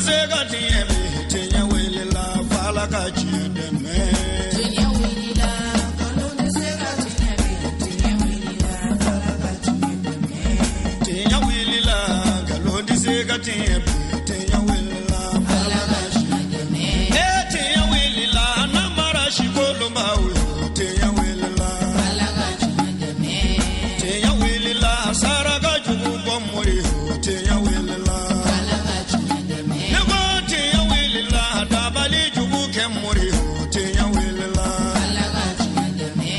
se ka tiɲɛ bi, tiɲɛ wulila f'Ala ka tiɲɛ dɛmɛ. Tiɲɛ wulila, nkalon tɛ se ka tiɲɛ bi, tiɲɛ wulila f'Ala ka tiɲɛ dɛmɛ. Tiɲɛ wulila, nkalon tɛ se ka tiɲɛ bi, tiɲɛ wulila f'Ala ka tiɲɛ dɛmɛ. E tiɲɛ wulila, namara sikolonbaw yo, tiɲɛ wulila. Ala ka tiɲɛ dɛmɛ. Tiɲɛ wulila, saraka jugu bɔ mori yo, tiɲɛ wulila. Ala ka tiɲɛ dɛmɛ. Ne ko tiɲɛ wulila, dabali jugu kɛ mori yo, tiɲɛ wulila. Ala ka tiɲɛ dɛmɛ.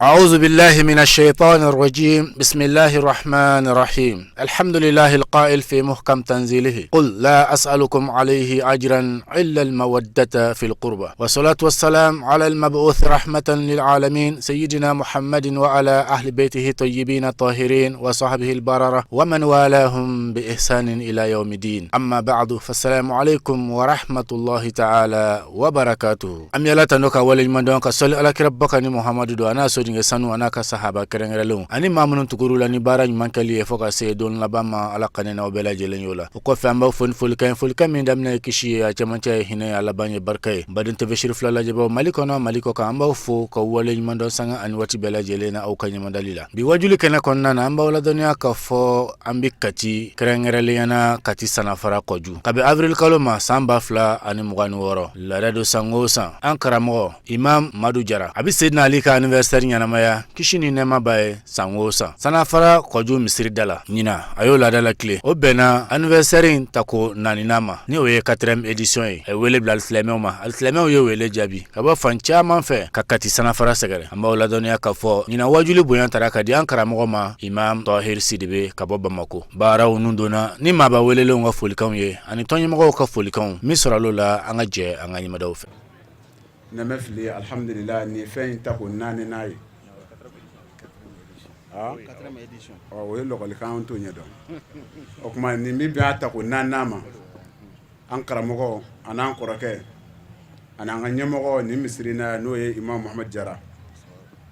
أعوذ بالله من الشيطان الرجيم، بسم الله الرحمن الرحيم، الحمد لله القائل في محكم تنزيله: قل لا أسألكم عليه أجرا إلا المودة في القربى، والصلاة والسلام على المبعوث رحمة للعالمين سيدنا محمد وعلى أهل بيته الطيبين الطاهرين وصحبه البررة ومن والاهم بإحسان إلى يوم الدين. أما بعد، فالسلام عليكم ورحمة الله تعالى وبركاته. An bɛ Ala tanu ka waleɲuman dɔn, ka sɔli alakira bakani Muhamadu don, a n'a sodenkɛ sanu, a n'a ka sahaba kɛrɛnkɛrɛnlenw ani maa minnu tugur'u la ni baara ɲuman kɛli ye fo ka se don laban ma. Ala ka ne n'aw bɛɛ lajɛlen y'o la. O kɔfɛ, an b'aw fo ni folikan ye, folikan min daminɛ ye kisi ye, a cɛmancɛ ye hinɛ ye, a laban ye barika ye. Baden TV siri fila lajɛbaw, Mali kɔnɔ, Mali kɔ kan, an b'aw fo ka waleɲuman dɔn sanga ani waati bɛɛ lajɛlen na aw ka ɲɛmadali la. Bi wajuli kɛnɛ kɔnɔna na, an b'aw ladɔnniya k'a fɔ an bi Kati, kɛrɛnkɛrɛnnenya na Kati Sanafara kɔju. Kabi avril kalo ma san 2026, laada don san o san, an karamɔgɔ Imam Madu Jara a bɛ Seydina Ali ka anniversaire ɲɛnamaya, kisi ni nɛɛma b'a ye, san o san Sanafara kɔju misiri da la. Ɲina a y'o laada la tile, o bɛnna anniversaire in tako naaninan ma, ni o ye quatrième édition ye. A ye wele bila alisilamɛw ma, alisilamɛw ye wele jaabi ka bɔ fan caman fɛ ka Kati Sanafara sɛgɛrɛ. An b'aw ladɔnniya k'a fɔ ɲina wajuli bonya tara ka di an karamɔgɔ ma, Imam Tɔhir Sidibe ka bɔ Bamako. Baaraw nun donna ni maaba welelenw ka folikanw ye ani tɔnɲɛmɔgɔw ka folikanw min sɔrɔla la. An ka jɛ an ka ɲɛmadaw fɛ. Ne bɛ fili, alihamdulila, nin ye fɛn in ta ko naani n'a ye. O ye lɔkɔlikan t'o ɲɛdɔn. O tuma nin bɛ bɛn a ta ko naaninan ma. An karamɔgɔ ani an kɔrɔkɛ ani an ka ɲɛmɔgɔ nin misiri na, n'o ye Imam Muhamad Jara,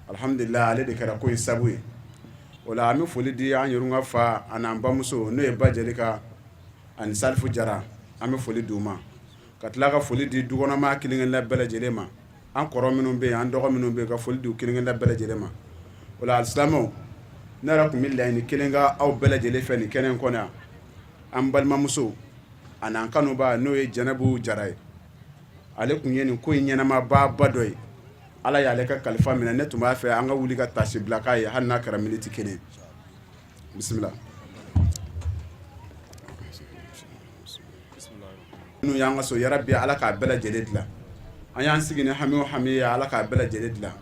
alihamdulila, ale de kɛra ko in sabu ye. O la an bɛ foli di an yɛrɛ ka fa ani an bamuso, n'o ye Ba Jelika ani Salifu Jara, an bɛ foli di u ma, ka tila ka foli di dukɔnɔmaa kelen-kelenna bɛɛ lajɛlen ma, an kɔrɔ minnu bɛ yen, an dɔgɔ minnu bɛ yen, ka foli di u kelen-kelenna bɛɛ lajɛlen ma. O la alisilamɛw, ne yɛrɛ tun bɛ laɲini kelen ka aw bɛɛ lajɛlen fɛ nin kɛnɛ in kɔnɔ yan. An balimamuso ani an kanuba, n'o ye Jɛnɛbu Jara ye, ale tun ye nin ko in ɲɛnamaba dɔ ye. Ala y'ale ka kalifa minɛ. Ne tun b'a fɛ an ka wuli ka tasi bila k'a ye, hali n'a kɛra miniti kelen. Bisimila. Minnu y'an ka so, yarabi Ala k'a bɛɛ lajɛlen dilan. An y'an sigi ni hami o hami ye, Ala k'a bɛɛ lajɛlen dilan.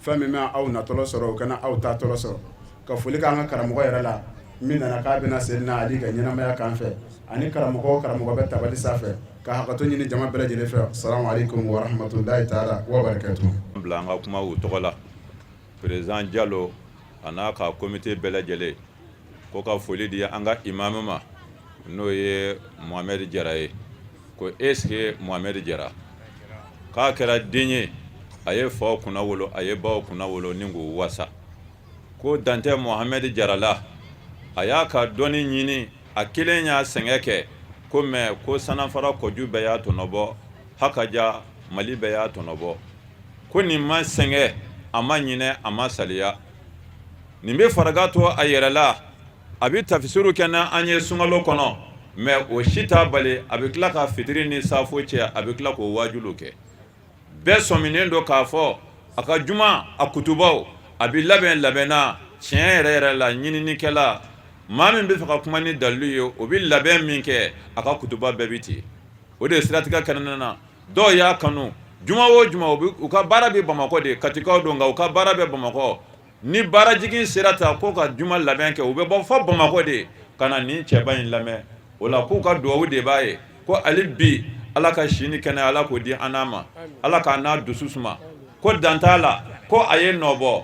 Fɛn min bɛ aw natɔla sɔrɔ, o kana aw taatɔla sɔrɔ. Ka foli k'an ka karamɔgɔ yɛrɛ la min nana k'a bɛna Seydina Ali ka ɲɛnamaya kan fɛ, ani karamɔgɔ o karamɔgɔ bɛ tabali sanfɛ, ka hakɛto ɲini jama bɛɛ lajɛlen fɛ. Salamu aleykum wa rahmatulahi taala wa barakatuhu. Bila an ka kuma u tɔgɔ la, président Jalo a n'a ka comité bɛɛ lajɛlen ko ka foli di an ka imamu ma, n'o ye Mohamed Jara ye. Ko est-ce que Mohamed Jara k'a kɛra den ye, a ye faw kunna wolo, a ye baw kunna wolo ni k'u wasa. Ko dantɛ Mohamed Jara la, a y'a ka dɔnni ɲini, a kelen y'a sɛgɛn kɛ ko mais ko Sanafara kɔju bɛɛ y'a tɔnɔbɔ, hakaja Mali bɛɛ y'a tɔnɔbɔ. Ko nin ma sɛgɛn, a ma ɲinɛ, a ma saliya. Nin bɛ faraga to a yɛrɛ la, a bɛ tafisiru kɛ an ye sunkalo kɔnɔ, mais o si t'a bali a bɛ tila ka fitiri ni safo cɛ, a bɛ tila k'o wajulu kɛ. Bɛɛ sɔminen don k'a fɔ a ka juma a kutubaw a bɛ labɛn labɛnna tiɲɛ yɛrɛ yɛrɛ la. Ɲininikɛla maa min bɛ fɛ ka kuma ni dalilu ye, o bɛ labɛn min kɛ, a ka kutuba bɛɛ bɛ ten. O de ye siratigɛ kɛnɛ na, dɔw y'a kanu juma o juma, u ka baara bɛ Bamakɔ de, Katikaw don, nka u ka baara bɛ Bamakɔ. Ni baarajigin sera ta ko ka juma labɛn kɛ, u bɛ bɔ fɔ Bamakɔ de ka na nin cɛba in lamɛn. O la k'u ka dugawu de b'a ye ko ale bi Ala ka si ni kɛnɛ Ala k'o di an n'a ma, Ala k'a n'a dusu suma. Ko dan t'a la, ko a ye nɔ bɔ,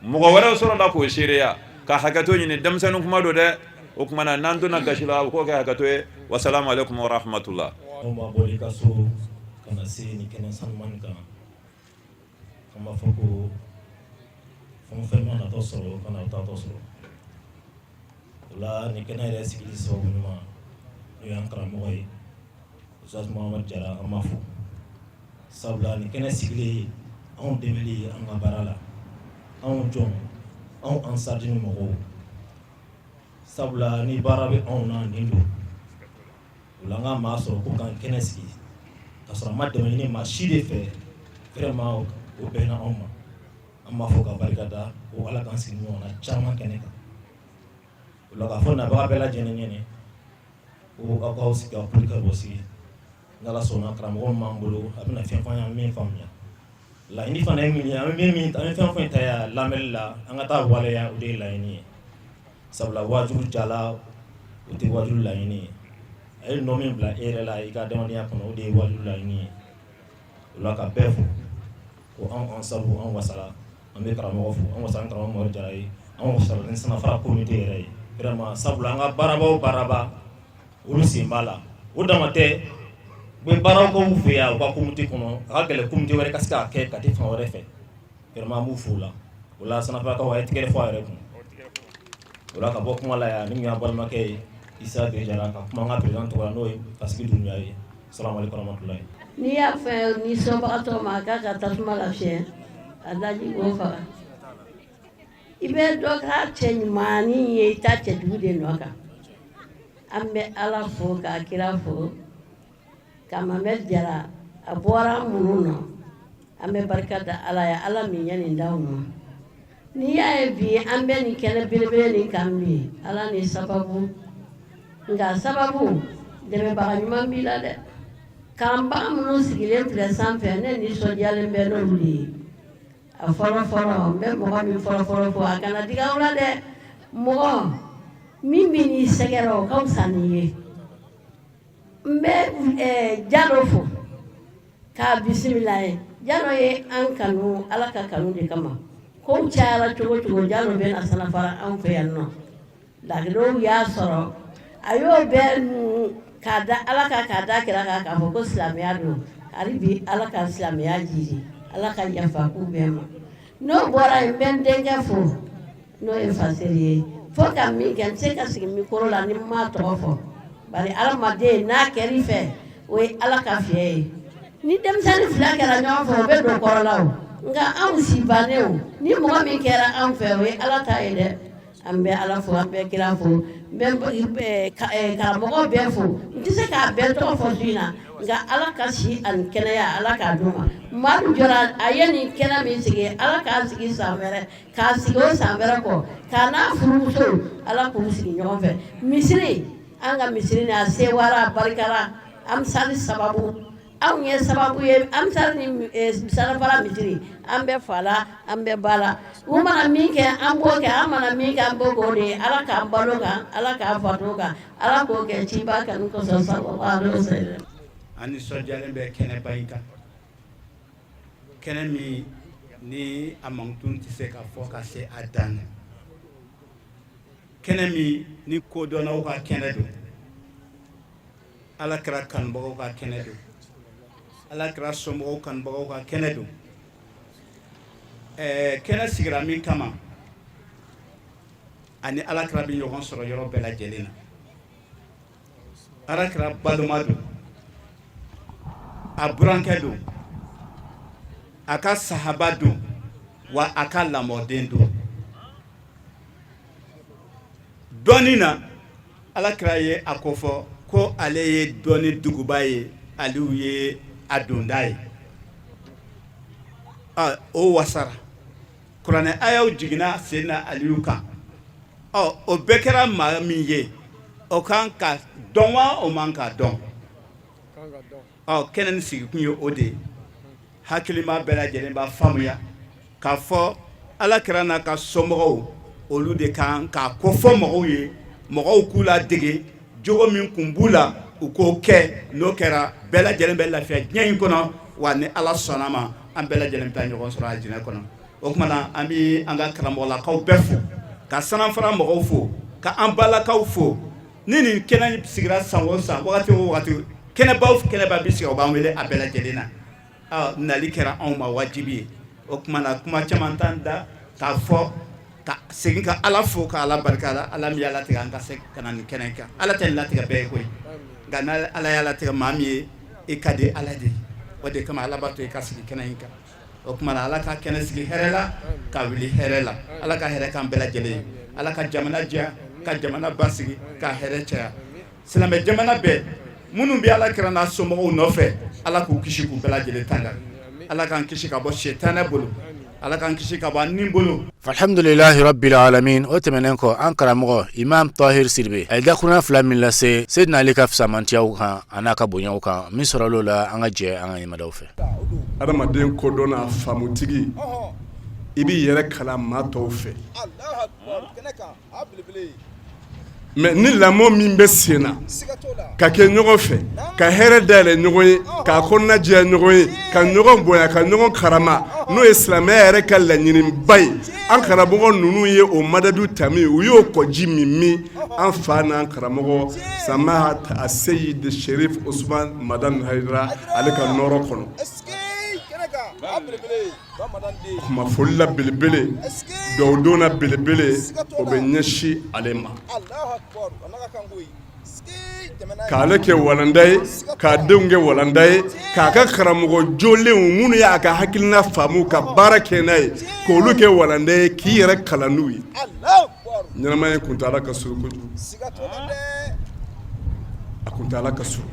mɔgɔ wɛrɛ sɔrɔla k'o seereya. Ka hakɛto ɲini, denmisɛnnin kuma don dɛ. O tuma na n'an donna gasi la, u k'o kɛ hakɛto ye. Wasalamu aleykum warahmatula. Anw ma bɔ i ka so ka na se nin kɛnɛ sanuman kan, an b'a fɔ ko fɛn o fɛn ma natɔ sɔrɔ, ka na taatɔ sɔrɔ. O la nin kɛnɛ yɛrɛ sigili sababu ɲuman, n'o y'an karamɔgɔ ye. Ustaz Mohamed Jara, an b'a fo, sabula nin kɛnɛ sigilen, anw dɛmɛli ye an ka baara la, anw jɔn, anw Ansardini mɔgɔw, sabula ni baara bɛ anw na nin don o la, an ka maa sɔrɔ ko k'an kɛnɛ sigi ka sɔrɔ an ma dɛmɛ ɲini maa si de fɛ. Vraiment, o bɛnna anw ma. An b'a fɔ ka barika da ko Ala k'an sigi ɲɔgɔn na caman kɛnɛ kan. O la, k'a fɔ nabaga bɛɛ lajɛlen ɲɛnɛ ko aw k'aw sigi aw kuli ka bɔ sigi. N'Ala sɔnna, karamɔgɔ min b'an bolo, a bɛna fɛn fɔ an ye min faamuya. Laɲini fana ye min ye, an bɛ min, an bɛ fɛn fɛn ta yan lamɛnli la, an ka taa waleya, o de ye laɲini ye, sabula waajulu jala, o tɛ waajulu laɲini ye. A ye nɔ min bila e yɛrɛ la i ka adamadenya kɔnɔ, o de ye waajulu laɲini ye. O la, ka bɛɛ fo ko anw Ansaru, an wasala. An bɛ karamɔgɔ fo, an wasala ni karamɔgɔ Mamadu Jara ye, an wasala ni Sanafara comité yɛrɛ ye vraiment, sabula an ka baaraba o baaraba, olu sen b'a la. O dama tɛ, u bɛ baaraw kɛ u fɛ yan, u ka comité kɔnɔ. A ka gɛlɛn comité wɛrɛ ka se k'a kɛ ka tɛ fan wɛrɛ fɛ. Vraiment, an b'u fo o la. O la, Sanafarakaw, a ye tigɛrɛ fɔ a yɛrɛ kun. O la, ka bɔ kuma la yan, ni min y'an balimakɛ ye, Isa Jara, ka kuma an ka président tɔgɔ la, n'o ye Fasigi Dunbiya ye. Salamu aleykum warahmatulahi. N'i y'a fɛ ni sɔnbagatɔ ma, a k'a ka tasuma lafiyɛ, a daji k'o faga. I bɛ dɔ k'a cɛ ɲumannin ye, i ta cɛ jugu de nɔ kan. An bɛ Ala fo k'a kira fo ka Mamɛdi Jara, a bɔra minnu nɔ, an bɛ barika da Ala ye, Ala min ye nin d'aw ma. N'i y'a ye bi an bɛ nin kɛnɛ belebele nin kan bi, Ala ni sababu. Nka sababu dɛmɛbaga ɲuman b'i la dɛ. Kalanbaga minnu sigilen filɛ sanfɛ, ne nisɔndiyalen bɛ n'olu de ye. A fɔlɔ fɔlɔ, n bɛ mɔgɔ min fɔlɔ fɔlɔ fɔ, a kana digi aw la dɛ, mɔgɔ min bɛ n'i sɛgɛrɛ, o ka fisa n'i ye. N bɛ Jalo fo k'a bisimila ye. Jalo ye an kanu Ala ka kanu de kama. Kow cayara cogo cogo, Jalo bɛ na Sanafara anw fɛ yan nɔ. Lakilew y'a sɔrɔ, a y'o bɛɛ k'a da Ala kan, k'a da kira kan, k'a fɔ ko silamɛya don. Hali bi, Ala ka silamɛya jidi, Ala ka yafa k'u bɛɛ ma. N'o bɔra yen, n bɛ n denkɛ fo, n'o ye Faseri ye. Fo ka min kɛ, n tɛ se ka sigi micro la ni n m'a tɔgɔ fɔ, bari adamaden n'a kɛr'i fɛ, o ye Ala ka fiɲɛ ye. Ni denmisɛnnin fila kɛra ɲɔgɔn fɛ, o bɛ don kɔrɔ la. O nka anw si bannen, o ni mɔgɔ min kɛra anw fɛ, o ye Ala ta ye dɛ. An bɛ Ala fo, an bɛ kira fo, n bɛ karamɔgɔ bɛɛ fo. N tɛ se k'a bɛɛ tɔgɔ fɔ su in na, nka Ala ka si ani kɛnɛya, Ala k'a d'u ma. Madu jɔra, a ye nin kɛnɛ min sigi, Ala k'a sigi san wɛrɛ, k'a sigi o san wɛrɛ kɔ, k'a n'a furumuso, Ala k'u sigi ɲɔgɔn fɛ. Misiri, an ka misiri ni a sewara, a barikara Ansari sababu. Anw ye sababu ye Ansari ni Sanafara misiri. An bɛ fa la, an bɛ ba la. U mana min kɛ, an b'o kɛ. An mana min kɛ, an b'o k'o de ye. Ala k'an balo kan, Ala k'an fato kan, Ala k'o kɛ ciba kanu kosɔn, sallallahu alaihi wasallam. An nisɔndiyalen bɛ kɛnɛba in kan, kɛnɛ min ni a mankutun tɛ se ka fɔ ka se a dan na, kɛnɛ min ni kodɔnnaw ka kɛnɛ don, Ala kira kanubagaw ka kɛnɛ don, Ala kira somɔgɔw kanubagaw ka kɛnɛ don. Kɛnɛ sigira min kama, ani Ala kira bɛ ɲɔgɔn sɔrɔ yɔrɔ bɛɛ lajɛlen na. Ala kira balima don, a burankɛ don, a ka sahaba don, wa a ka lamɔden don. Dɔɔnin na, Ala kira ye a ko fɔ ko ale ye dɔɔni duguba ye, Aliyu ye a donda ye. O wasara, kuranɛ ayaw jiginna Seyidina Aliyu kan. Ɔ, o bɛɛ kɛra maa min ye, o kan ka dɔn wa, o man ka dɔn? Ɔ, kɛnɛ ni sigikun ye o de ye. Hakilima bɛɛ lajɛlen b'a faamuya k'a fɔ Ala kira n'a ka somɔgɔw, olu de kan k'a ko fɔ mɔgɔw ye, mɔgɔw k'u ladege jogo min kun b'u la, u k'o kɛ. N'o kɛra, bɛɛ lajɛlen bɛ lafiya diɲɛ in kɔnɔ, wa ni Ala sɔnna ma, an bɛɛ lajɛlen bɛ taa ɲɔgɔn sɔrɔ alijinɛ kɔnɔ. O tuma na, an bɛ an ka karamɔgɔlakaw bɛɛ fo, ka Sanafara mɔgɔw fo, ka an balakaw fo. Ni nin kɛnɛ sigira san o san, wagati o wagati, kɛnɛbaw kɛnɛba bɛ sigi, o b'an wele a bɛɛ lajɛlen na. Nali kɛra anw ma wajibi ye. O tuma na, kuma caman t'an da k'a fɔ, ka segin ka Ala fo, ka Ala barika la, Ala min y'a latigɛ an ka se ka na nin kɛnɛ kan. Ala tɛ nin latigɛ bɛɛ ye koyi, nka n' Ala y'a latigɛ maa min ye. I ka di Ala de ye, o de kama Ala b'a to i ka sigi kɛnɛ in kan. O tuma na, Ala ka kɛnɛ sigi hɛrɛ la, ka wuli hɛrɛ la. Ala ka hɛrɛ k'an bɛɛ lajɛlen ye. Ala ka jamana diya, ka jamana basigi, ka hɛrɛ caya. Silamɛ jamana bɛɛ, minnu bɛ Ala kira n'a somɔgɔw nɔfɛ, Ala k'u kisi, k'u bɛɛ lajɛlen tanga. Ala k'an kisi ka bɔ sitanɛ bolo, Ala k'an kisi ka bɔ an ni bolo. Alhamdulilahi rabbil alamin. O tɛmɛnen kɔ, an karamɔgɔ Imam Tahir Sidibe, a ye dakurunya fila min lase Seydina Ali ka fisamantiyaw kan a n'a ka bonyaw kan, min sɔrɔla o la, an ka jɛ an ka ɲɛmadaw fɛ. Adamaden kodɔn n'a faamutigi, i b'i yɛrɛ kalan maa tɔw fɛ. Mais ni lamɔ min bɛ sen na ka kɛ ɲɔgɔn fɛ, ka hɛrɛ dayɛlɛ ɲɔgɔn ye, k'a kɔnɔna jɛya ɲɔgɔn ye, ka ɲɔgɔn bonya, ka ɲɔgɔn karama, n'o ye silamɛya yɛrɛ ka laɲiniba ye, an karamɔgɔ ninnu ye o madadu tami, u y'o kɔji min min an fa n'an karamɔgɔ Samahat Aseyid Sherif Usman Madani Hayidara, ale ka nɔɔrɔ kɔnɔ. Kuma foli la belebele, dɔw donna belebele, o bɛ ɲɛsin ale ma, k'ale kɛ walanda ye, k'a denw kɛ walanda ye, k'a ka karamɔgɔ jolenw minnu y'a ka hakilina faamu ka baara kɛ n'a ye, k'olu kɛ walanda ye, k'i yɛrɛ kalan n'u ye. Ɲɛnamaya kuntaala ka surun kojugu, a kuntaala ka surun.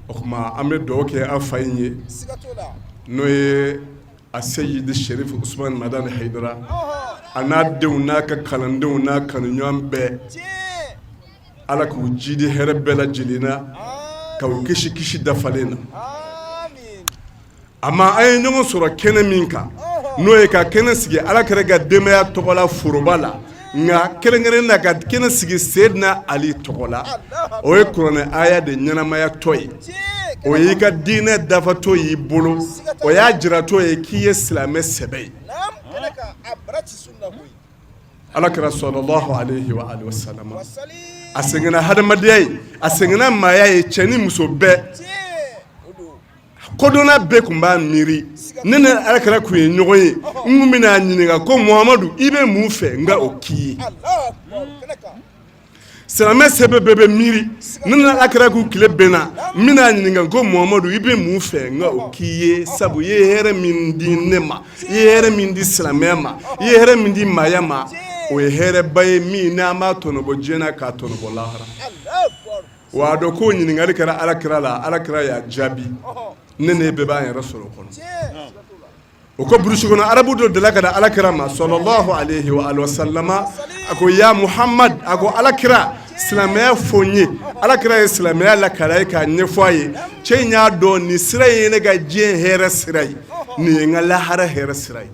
O tuma an bɛ dugawu kɛ an fa in ye, n'o ye Aseyidi Sherif Usman Madani Hayidara, a n'a denw n'a ka kalandenw n'a kanuɲɔgɔn bɛɛ. Ala k'u jidi hɛrɛ bɛɛ lajɛlen na, ka u kisi kisi dafalen na. A ma an ye ɲɔgɔn sɔrɔ kɛnɛ min kan, n'o ye ka kɛnɛ sigi Ala kira ka denbaya tɔgɔ la foroba la, nka kɛrɛnkɛrɛn na ka kɛnɛ sigi Seyidina Ali tɔgɔ la, o ye kuranɛ aya de ɲɛnamayatɔ ye. O y'i ka diinɛ dafatɔ y'i bolo, o y'a jiratɔ ye k'i ye silamɛ sɛbɛ ye. Ala kira sɔlɔlahu alehi wa alihi wasalama, a sɛgɛnna hadamadenya ye, a sɛgɛnna maaya ye, cɛ ni muso bɛɛ, kodɔnna bɛɛ tun b'a miiri, ne ni Ala kira tun ye ɲɔgɔn ye, n tun bɛna a ɲininka ko Muhamadu, i bɛ mun fɛ n ka o k'i ye? Silamɛ sɛbɛ bɛɛ bɛ miiri, ne ni Ala kira kun tile bɛnna, n bɛna a ɲininka ko Muhamadu, i bɛ mun fɛ n ka o k'i ye? Sabu i ye hɛrɛ min di ne ma, i ye hɛrɛ min di silamɛya ma, i ye hɛrɛ min di maaya ma, o ye hɛrɛba ye min n'an b'a tɔnɔbɔ diɲɛ na k'a tɔnɔbɔ lahara. Wa a dɔn ko ɲininkali kɛra Ala kira la, Ala kira y'a jaabi. Ne ne bɛɛ b'an yɛrɛ sɔrɔ o kɔnɔ. O ko burusi kɔnɔ arabu dɔ delila ka na Ala kira ma sɔlɔlahu alehi wa alihi wasalama. A ko ya Muhamad, a ko Ala kira, silamɛya fɔ n ye. Ala kira ye silamɛya lakali a ye k'a ɲɛfɔ a ye. Cɛ in y'a dɔn nin sira ye ne ka diɲɛ hɛrɛ sira ye, nin ye n ka lahara hɛrɛ sira ye.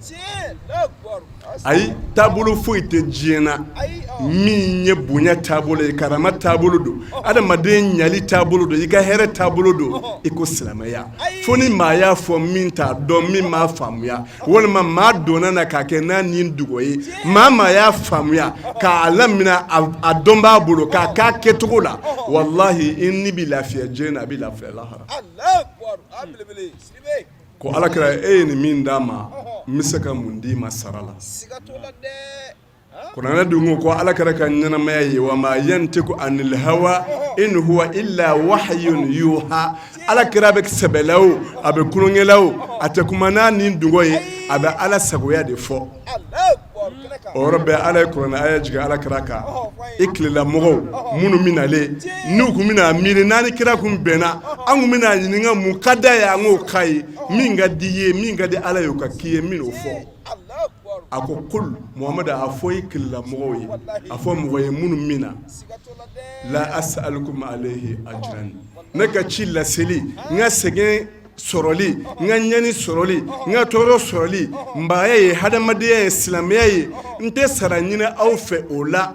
Ayi, taabolo foyi tɛ diɲɛ na min ye bonya taabolo ye, karama taabolo don, adamaden ɲali taabolo don, i ka hɛrɛ taabolo don i ko silamɛya. Fo ni maa y'a fɔ min t'a dɔn, min m'a faamuya, walima maa donna na k'a kɛ n'a ni dogo ye. Maa maa y'a faamuya k'a lamina, a dɔn b'a bolo k'a k'a kɛcogo la, walahi i ni bɛ lafiya diɲɛ na, a bɛ lafiya lahara. Ko Ala kira, e ye nin min d'a ma, n bɛ se ka mun d'i ma sara la? Kuranɛ dun ko Ala kira ka ɲɛnamaya ye wa ma yantiku anil hawa in huwa illa wahyun yuha. Ala kira bɛ sɛbɛla o, a bɛ tulonkɛla o, a tɛ kuma n'a ni dungɔ ye, a bɛ Ala sagoya de fɔ. O yɔrɔ bɛɛ Ala ye kuranɛ aya jigin Ala kira kan. I tilela mɔgɔw minnu bɛ nalen, n'u tun bɛna miiri n'an ni kira kun bɛnna, an tun bɛna ɲininka mun ka d'a ye, an k'o k'a ye, min ka di i ye, min ka di Ala ye, o ka k'i ye, n bɛn'o fɔ. A ko kul Muhamadu, a fɔ i tilela mɔgɔw ye, a fɔ mɔgɔ ye minnu min na la as'alukum alayhi ajran, ne ka ci laseli, n ka sɛgɛn sɔrɔli, n ka ɲani sɔrɔli, n ka tɔɔrɔ sɔrɔli, maaya ye, hadamadenya ye, silamɛya ye, n tɛ sara ɲini aw fɛ o la,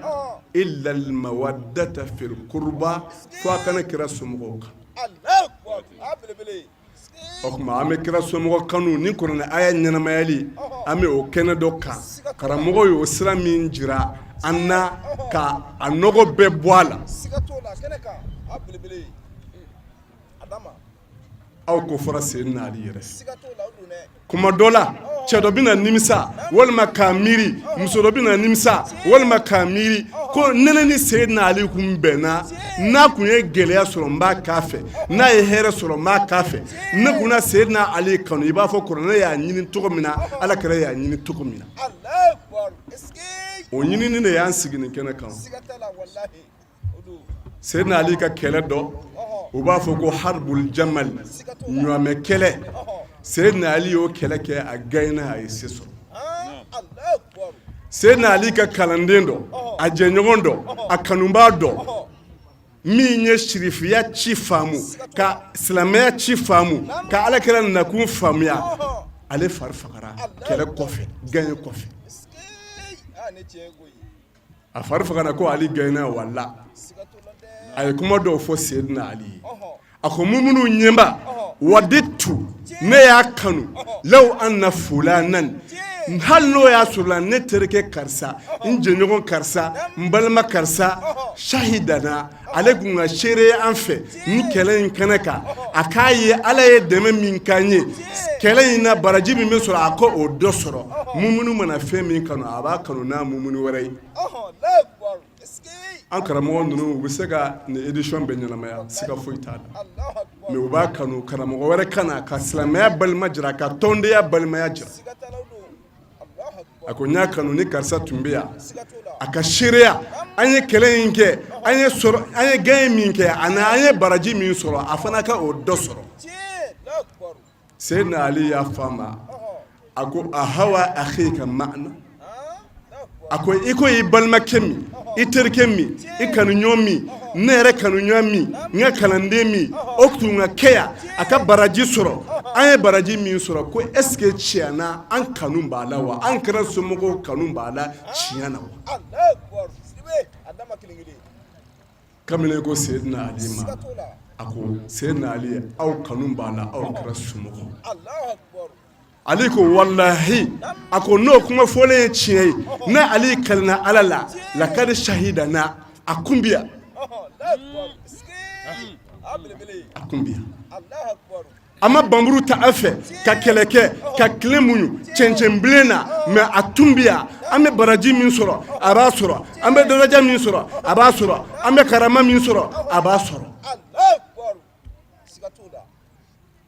illa almawaddata fil qurba, fo a ka ne kira somɔgɔw kan. O tuma an bɛ kira somɔgɔ kanu ni kuranɛ aya ɲɛnamayali, an bɛ o kɛnɛ dɔ kan. Karamɔgɔ y'o sira min jira an na ka a nɔgɔ bɛɛ bɔ a la. Aw ko fɔra Seyidina Ali yɛrɛ kuma dɔ la, cɛ dɔ bɛna nimisa walima k'a miiri, muso dɔ bɛna nimisa walima k'a miiri Ko ne ni Seyidina Ali kun bɛnna, n'a kun ye gɛlɛya sɔrɔ n b'a k'a fɛ, n'a ye hɛrɛ sɔrɔ n b'a k'a fɛ. Ne kun na Seyidina Ali kanu i b'a fɔ kuranɛ y'a ɲini cogo min na, Ala kira y'a ɲini cogo min na. O ɲinini de y'an sigi nin kɛnɛ kan. Seyidina Ali ka kɛlɛ dɔ, u b'a fɔ ko harbul jamal, ɲɔamɛ kɛlɛ. Seyidina Ali y'o kɛlɛ kɛ, a gagné, a ye se sɔrɔ. Seyidina Ali ka kalanden dɔ, a jɛɲɔgɔn dɔ, a kanubaa dɔ, min ye sirifiya ci faamu, ka silamɛya ci faamu, ka Ala kira nakun faamuya, ale fari fagara kɛlɛ kɔfɛ, gagné kɔfɛ. A fari fagara ko Ali gagné wala. A ye kuma dɔw fɔ Seyidina Ali ye. A ko mumunu ɲɛba, waditu, ne y'a kanu, law anna fulanan, hali n'o y'a sɔrɔ ne terikɛ karisa, n jɛɲɔgɔn karisa, n balima karisa, shahidana, ale kun ka seere an fɛ ni kɛlɛ in kɛnɛ kan, a k'a ye Ala ye dɛmɛ min k'an ye kɛlɛ in na, baraji min bɛ sɔrɔ, a ko o dɔ sɔrɔ. Mumunu mana fɛn min kanu, a b'a kanu n'a mumunu wɛrɛ ye. An karamɔgɔ ninnu, u bɛ se ka nin édition bɛɛ ɲɛnamaya, siga foyi t'a la, mais u b'a kanu karamɔgɔ wɛrɛ ka na ka silamɛya balima jira, ka tɔndenya balimaya jira. A ko n y'a kanu ni karisa tun bɛ yan, a ka seereya, an ye kɛlɛ in kɛ, an ye sɔrɔ, an ye gain min kɛ, ani an ye baraji min sɔrɔ, a fana ka o dɔ sɔrɔ. Seyidina Ali y'a fɔ a ma, a ko ahawa akhika ma'ana, a ko i ko i balimakɛ min, i terikɛ min, i kanuɲɔgɔn min, ne yɛrɛ kanuɲɔgɔn min, n ka kalanden min, o tun ka kɛ yan, a ka baraji sɔrɔ, an ye baraji min sɔrɔ, ko est ce que tiɲɛ na an kanu b'a la wa? An kɛra somɔgɔw kanu b'a la tiɲɛ na wa? Kamalen ko Seyidina Ali ma, a ko Seyidina Ali, aw kanu b'a la, aw kɛra somɔgɔw. Ali ko walahi, a ko n'o kuma fɔlen ye tiɲɛ ye, ne Ali kalina Ala la, lakadi shahidana, a kun bi yan, a kun bi yan. A ma banburu ta an fɛ ka kɛlɛ kɛ, ka tile muɲu cɛncɛnbilen na, mais a tun bi yan. An bɛ baraji min sɔrɔ, a b'a sɔrɔ. An bɛ daraja min sɔrɔ, a b'a sɔrɔ. An bɛ karama min sɔrɔ, a b'a sɔrɔ.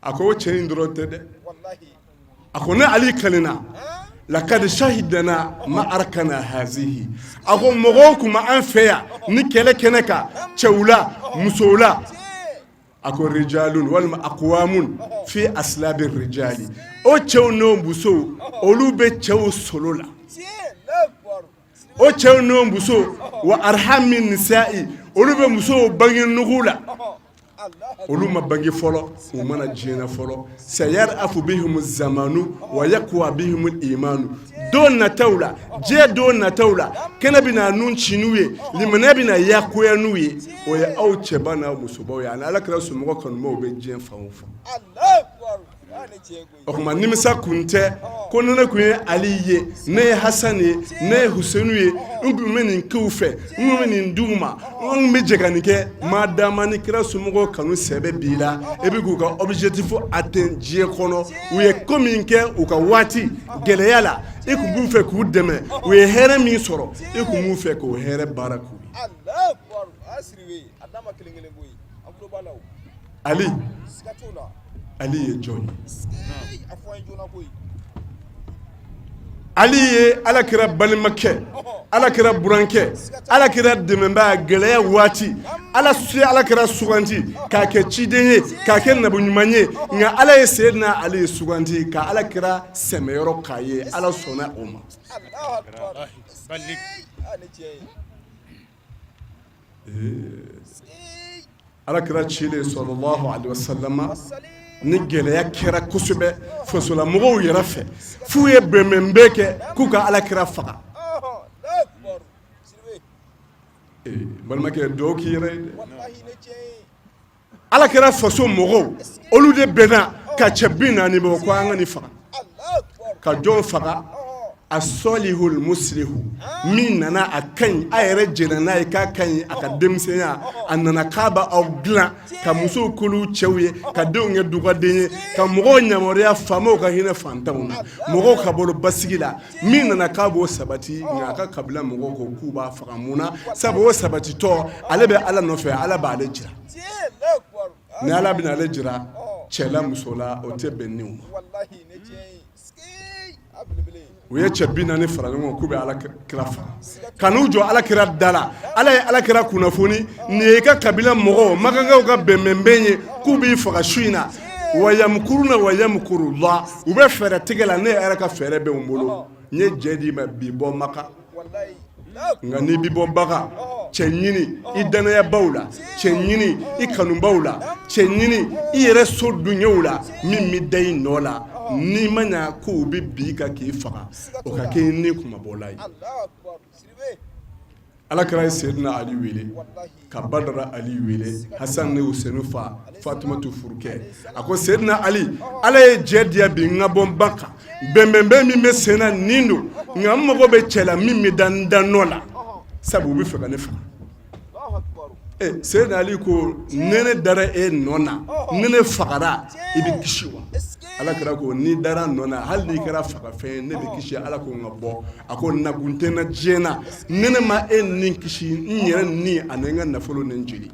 A ko o cɛ in dɔrɔn tɛ dɛ, a ko ne Ali kalina lakadi shahidana ma'arakana hazihi, a ko mɔgɔw tun bɛ an fɛ yan ni kɛlɛ kɛnɛ kan, cɛw la, musow la, a ko rijalun walima aqwamun fi aslabi rijali, o cɛw n'o musow, olu bɛ cɛw solo la, o cɛw n'o musow, wa arhami nisa'i, olu bɛ musow bange nugu la, olu ma bange fɔlɔ, u ma na diɲɛ na fɔlɔ. Sayar'afu bihim zamanu wa yaqwa bihim imanu, don nataw la, diɲɛ don nataw la, kɛnɛ bɛna nun ci n'u ye, limaniya bɛna yakoya n'u ye. O ye aw cɛba n'aw musobaw ye, ani Ala kira somɔgɔ kanubaw bɛ diɲɛ fan o fan. O tuma nimisa kun tɛ ko ni ne kun ye Ali ye, ne ye Hasan ye, ne ye Husenu ye, n kun bɛ nin k'u fɛ, n kun bɛ nin d'u ma, n kun bɛ jɛ ka nin kɛ. Maa dama ni kira somɔgɔw kanu sɛbɛ b'i la, e bɛ k'u ka objectif atteint diɲɛ kɔnɔ. U ye ko min kɛ u ka waati gɛlɛya la, i kun b'u fɛ k'u dɛmɛ. U ye hɛrɛ min sɔrɔ, i kun b'u fɛ k'o hɛrɛ baara k'u ye. Ali, Ali ye jɔn ye? Ali ye Ala kira balimakɛ, Ala kira burankɛ, Ala kira dɛmɛbaa gɛlɛya waati. Ala ye Ala kira suganti k'a kɛ ciden ye, k'a kɛ nabi ɲuman ye, nka Ala ye Seyidina Ali suganti ka Ala kira sɛmɛyɔrɔ k'a ye. Ala sɔnna o ma. Ala kira cilen sallallahu alaihi wasallam, ni gɛlɛya kɛra kosɛbɛ fasolamɔgɔw yɛrɛ fɛ, f'u ye bɛnbɛnbɛn kɛ k'u ka Ala kira faga. Balimakɛ, dugawu k'i yɛrɛ ye dɛ. Ala kira faso mɔgɔw, olu de bɛnna ka cɛ 40 bɔ ko an ka nin faga. Ka jɔn faga? Asɔlihul muslihu min nana a ka ɲi a yɛrɛ jɛnna n'a ye k'a ka ɲi a ka denmisɛnya a nana k'a bɛ aw dilan ka musow k'olu cɛw ye ka denw kɛ dugaden ye ka mɔgɔw yamaruya faamaw ka hinɛ fantanw na mɔgɔw ka balo basigi la min nana k'a b'o sabati nka a ka kabila mɔgɔw ko k'u b'a faga mun na sabu o sabatitɔ ale bɛ ala nɔfɛ ala b'ale jira ni ala bɛna ale jira cɛ la muso la o tɛ bɛn niw ma u ye cɛ 40 fara ɲɔgɔn kan k'u bɛ ala kira faga ka n'u jɔ ala kira da la ala ye ala kira kunnafoni nin ye i ka kabila mɔgɔw makankaw ka bɛnbɛnbɛn ye k'u b'i faga su in na wayamkuruna wayamkurullah u bɛ fɛɛrɛ tigɛ la ne yɛrɛ ka fɛɛrɛ bɛ n bolo n ye jɛ d'i ma bi bɔ maka nka n'i bɛ bɔ maka cɛ ɲini i dannayabaw la cɛ ɲini i kanubaw la cɛ ɲini i yɛrɛ so dungew la min bɛ da i nɔ la n'i ma ɲa k'u bɛ bin i kan k'i faga o ka kɛ ni kunmabɔla ye ala kira ye seyidina ali wele ka badara ali wele hasan ni usenu fa fatumatu furukɛ a ko seyidina ali ala ye jɛ di yan bi n ka bɔ maka bɛnbɛnbɛn min bɛ sen na nin don nka n mago bɛ cɛ la min bɛ da n da nɔ la sabu u bɛ fɛ ka ne faga seyidina ali ko ni ne dara e nɔ na ni ne fagara i bɛ kisi wa ala kira ko n'i dara nɔ na hali n'i kɛra fagafɛn ye ne bɛ kisi ala ko n ka bɔ a ko nakun tɛ n na diɲɛ na ni ne ma e ni kisi n yɛrɛ ni ani n ka nafolo ni n joli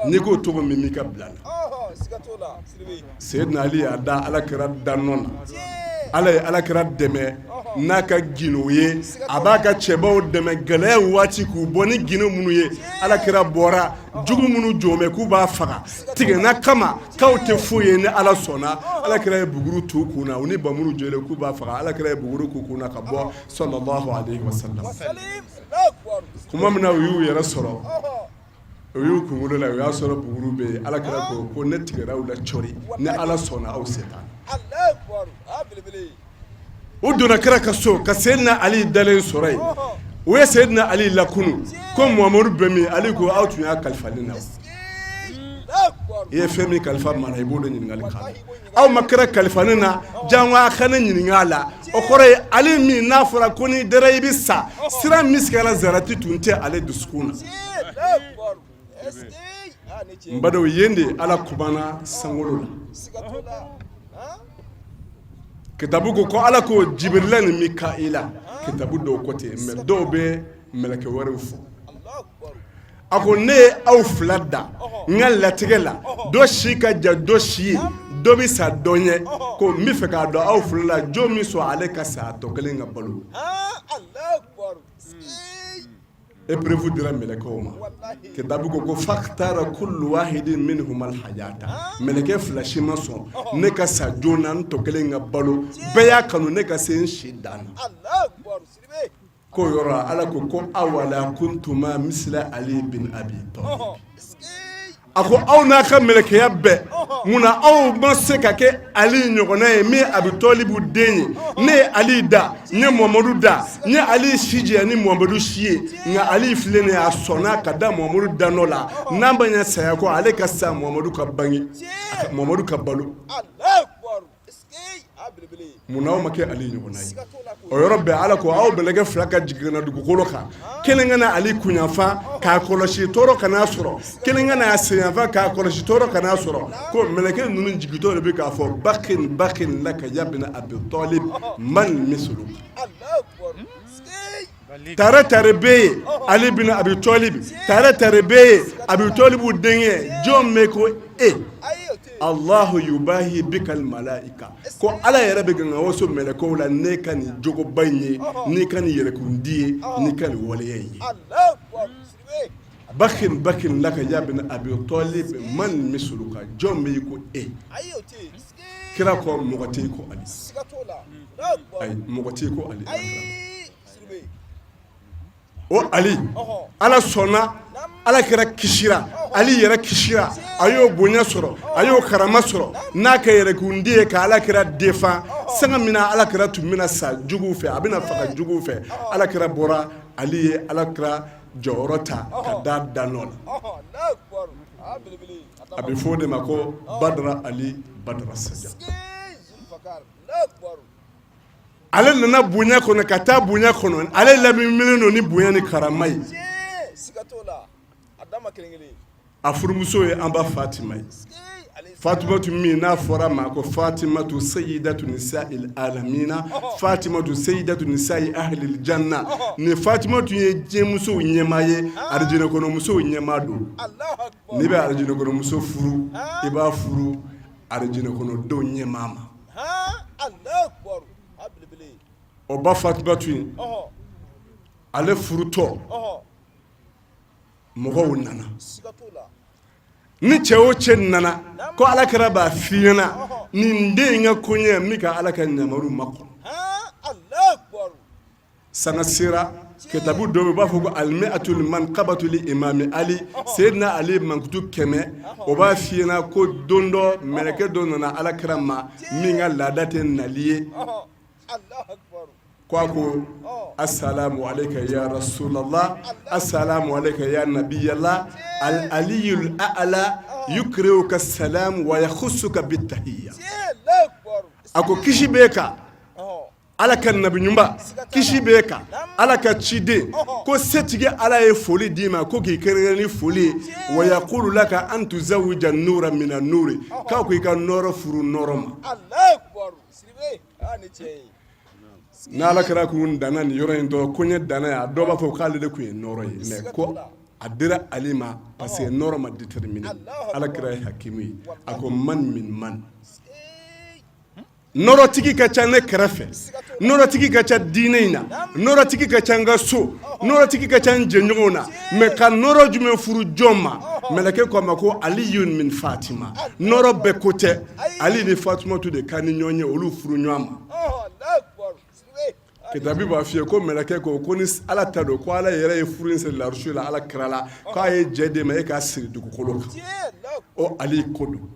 n'i k'o cogo min b'i ka bila la seyidina ali y'a da ala kira da nɔ na ala ye ala kira dɛmɛ n'a ka gindo ye a b'a ka cɛbaw dɛmɛ gɛlɛya waati k'u bɔ ni gindo minnu ye ala kira bɔra jugu minnu jɔn bɛ k'u b'a faga tigɛna kama k'aw tɛ foyi ye ni ala sɔnna ala kira ye buguru t'u kun na u ni bamuru jɔlen k'u b'a faga ala kira ye buguru k'u kun na ka bɔ sallallahu alaihi wasallam tuma min na u y'u yɛrɛ sɔrɔ u y'u kunkolo la u y'a sɔrɔ buguru bɛ yen ala kira ko ko ne tigɛra aw la cɔri ni ala sɔnna aw se t'a u donna kira ka so ka seyidina ali dalen sɔrɔ yen u ye seyidina ali lakunu ko muhamadu bɛ min ali ko aw tun y'a kalifa ne na i ye fɛn min kalifa maa la i b'o de ɲininkali k'a la aw ma kira kalifa ne na jango a ka ne ɲininka a la o kɔrɔ ye ali min n'a fɔra ko n'i dara i bɛ sa siran misikala zarati tun tɛ ale dusukun na n badenw yen de ala kumana sankolo la kitabu ko ko ala ko jibirila ni mikaila kitabu dɔw ko ten mais dɔw bɛ mɛlɛkɛ wɛrɛw fɔ a ko ne ye aw fila da n ka latigɛ la dɔ si ka jan dɔ si ye dɔ bɛ sa dɔ ɲɛ ko n bɛ fɛ k'a dɔn aw fila la jɔn min sɔn ale ka sa a tɔ kelen ka balo Épreuve dira mɛlɛkɛw ma kitabu ko ko fakhtara kullu wahidin minhuma alhayata mɛlɛkɛ fila si ma sɔn ne ka sa joona n tɔ kelen ka balo bɛɛ y'a kanu ne ka se n si dan na k'o yɔrɔ ala ko ko awala kuntuma misla ali bin abi talib a ko aw n'a ka mɛlɛkɛya bɛɛ munna aw ma se ka kɛ ali ɲɔgɔnna ye min abi tɔlibu den ye ne ye ali da n ye muhamadu da n ye ali si janya ni muhamadu si ye nka ali filɛ nin ye a sɔnna ka da muhamadu da nɔ la n'a ma ɲɛ saya kɔ ale ka sa muhamadu ka bange muhamadu ka balo Munna aw ma kɛ ali ɲɔgɔnna ye o yɔrɔ bɛɛ ala ko aw mɛlɛkɛ fila ka jigin na dugukolo kan kelen ka na ali kunyanfan k'a kɔlɔsi tɔɔrɔ kan'a sɔrɔ kelen ka na a senyanfan k'a kɔlɔsi tɔɔrɔ kan'a sɔrɔ ko mɛlɛkɛ ninnu jigintɔ de bɛ k'a fɔ bakin bakin laka yabna abi talib man mislu tare tare bɛ yen ali bin abi tɔlibi tare tare bɛ yen abi tɔlibu denkɛ jɔn bɛ ko e alahu yubahi bikal malaika ko ala yɛrɛ bɛ kan ka waso mɛlɛkɛw la n'e ka nin jogoba in ye n'i ka nin yɛrɛkundi ye n'i ka nin waleya in ye bakin bakin laka yabna abi tɔlib man misluka jɔn bɛ ko e kira ko mɔgɔ tɛ ko ali ayi mɔgɔ tɛ ko ali o ali ala sɔnna ala kira kisira ali yɛrɛ kisira a y'o bonya sɔrɔ a y'o karama sɔrɔ n'a ka yɛrɛkundi ye ka ala kira defan sanga min na ala kira tun bɛna sa juguw fɛ a bɛna faga juguw fɛ ala kira bɔra ali ye ala kira jɔyɔrɔ ta ka da da nɔ la a bɛ fɔ o de ma ko badara ali badara saja Ale nana bonya kɔnɔ ka taa bonya kɔnɔ, ale laminilen don ni bonya ni karama ye. A furumuso ye an ba Fatima ye. Fatimatu min n'a fɔra ma ko Fatimatu sayyidatu nisa'il alamina, Fatimatu sayyidatu nisa'i ahlil janna. Ni Fatimatu ye diɲɛmusow ɲɛmaa ye, arijinɛ kɔnɔmusow ɲɛmaa don. N'i bɛ arijinɛ kɔnɔmuso furu, i b'a furu arijinɛ kɔnɔdenw ɲɛmaa ma. O ba Fatimatu in, ale furutɔ mɔgɔw nana ni cɛ o cɛ nana ko ala kira b'a f'i ɲɛna nin den in ka koɲɛ n bɛ ka ala ka yamaru makɔnɔ. Sanga sera kitabu dɔ bɛ u b'a fɔ ko almiatul manqabatu li imami ali, seyidina ali mankutu 100, o b'a f'i ɲɛna ko don dɔ mɛlɛkɛ dɔ nana ala kira ma min ka laada tɛ nali ye. Ko a ko asalamu alayka ya rasulallah, asalamu alayka ya nabiyallah, al aliyul a'la yukri'uka salam wa yakhusuka bitahiya. A ko kisi b'e kan ala ka nabi ɲuman, kisi b'e kan ala ka ciden, ko setigi ala ye foli d'i ma ko k'i kɛrɛnkɛrɛn ni foli ye, wa yaqulu laka an tuzawija nura mina nuri, k'a ko i ka nɔɔrɔ furu nɔɔrɔ ma. Ni ala kira kun danna nin yɔrɔ in dɔrɔn koɲɛ danna yan, dɔw b'a fɔ k'ale de tun ye nɔɔrɔ ye, mais ko a dira ali ma parce que nɔɔrɔ ma déterminer. Ala kira ye hakimu ye, a ko man min man, nɔɔrɔtigi ka ca ne kɛrɛfɛ, nɔɔrɔtigi ka ca diinɛ in na, nɔɔrɔtigi ka ca n ka so, nɔɔrɔtigi ka ca n jɛɲɔgɔnw na, mais ka nɔɔrɔ jumɛn furu jɔn ma? Mɛlɛkɛ ko a ma ko aliyun min fatima, nɔɔrɔ bɛɛ ko tɛ, ali ni fatumatu de ka ni ɲɔgɔn ye, olu furu ɲɔgɔn ma. Kitabi b'a f'i ye ko mɛlɛkɛ ko ko ni ala ta don, ko ala yɛrɛ ye furu in siri larusu la ala kira la, k'a ye jɛ d'e ma e k'a siri dugukolo kan. O ali ko don.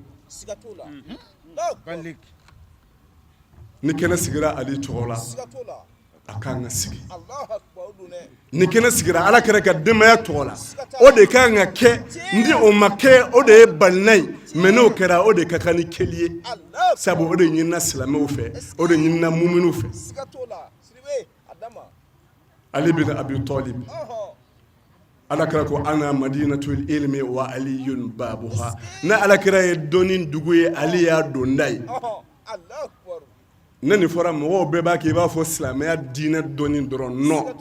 Ni kɛnɛ sigira ali tɔgɔ la, a ka kan ka sigi. Ni kɛnɛ sigira ala kira ka denbaya tɔgɔ la, o de ka kan ka kɛ. Ni o ma kɛ, o de ye balina ye, mais n'o kɛra, o de ka kan ni kɛli ye, sabu o de ɲinina silamɛw fɛ, o de ɲinina muminiw fɛ. Ali bin abi talib, ala kira ko ana madinatul ilmi wa aliyun babuha. Ne ala kira ye dɔnni dugu ye, ali y'a donda ye. Ne nin fɔra mɔgɔw bɛɛ b'a kɛ i b'a fɔ silamɛya diinɛ dɔnni dɔrɔn. Non,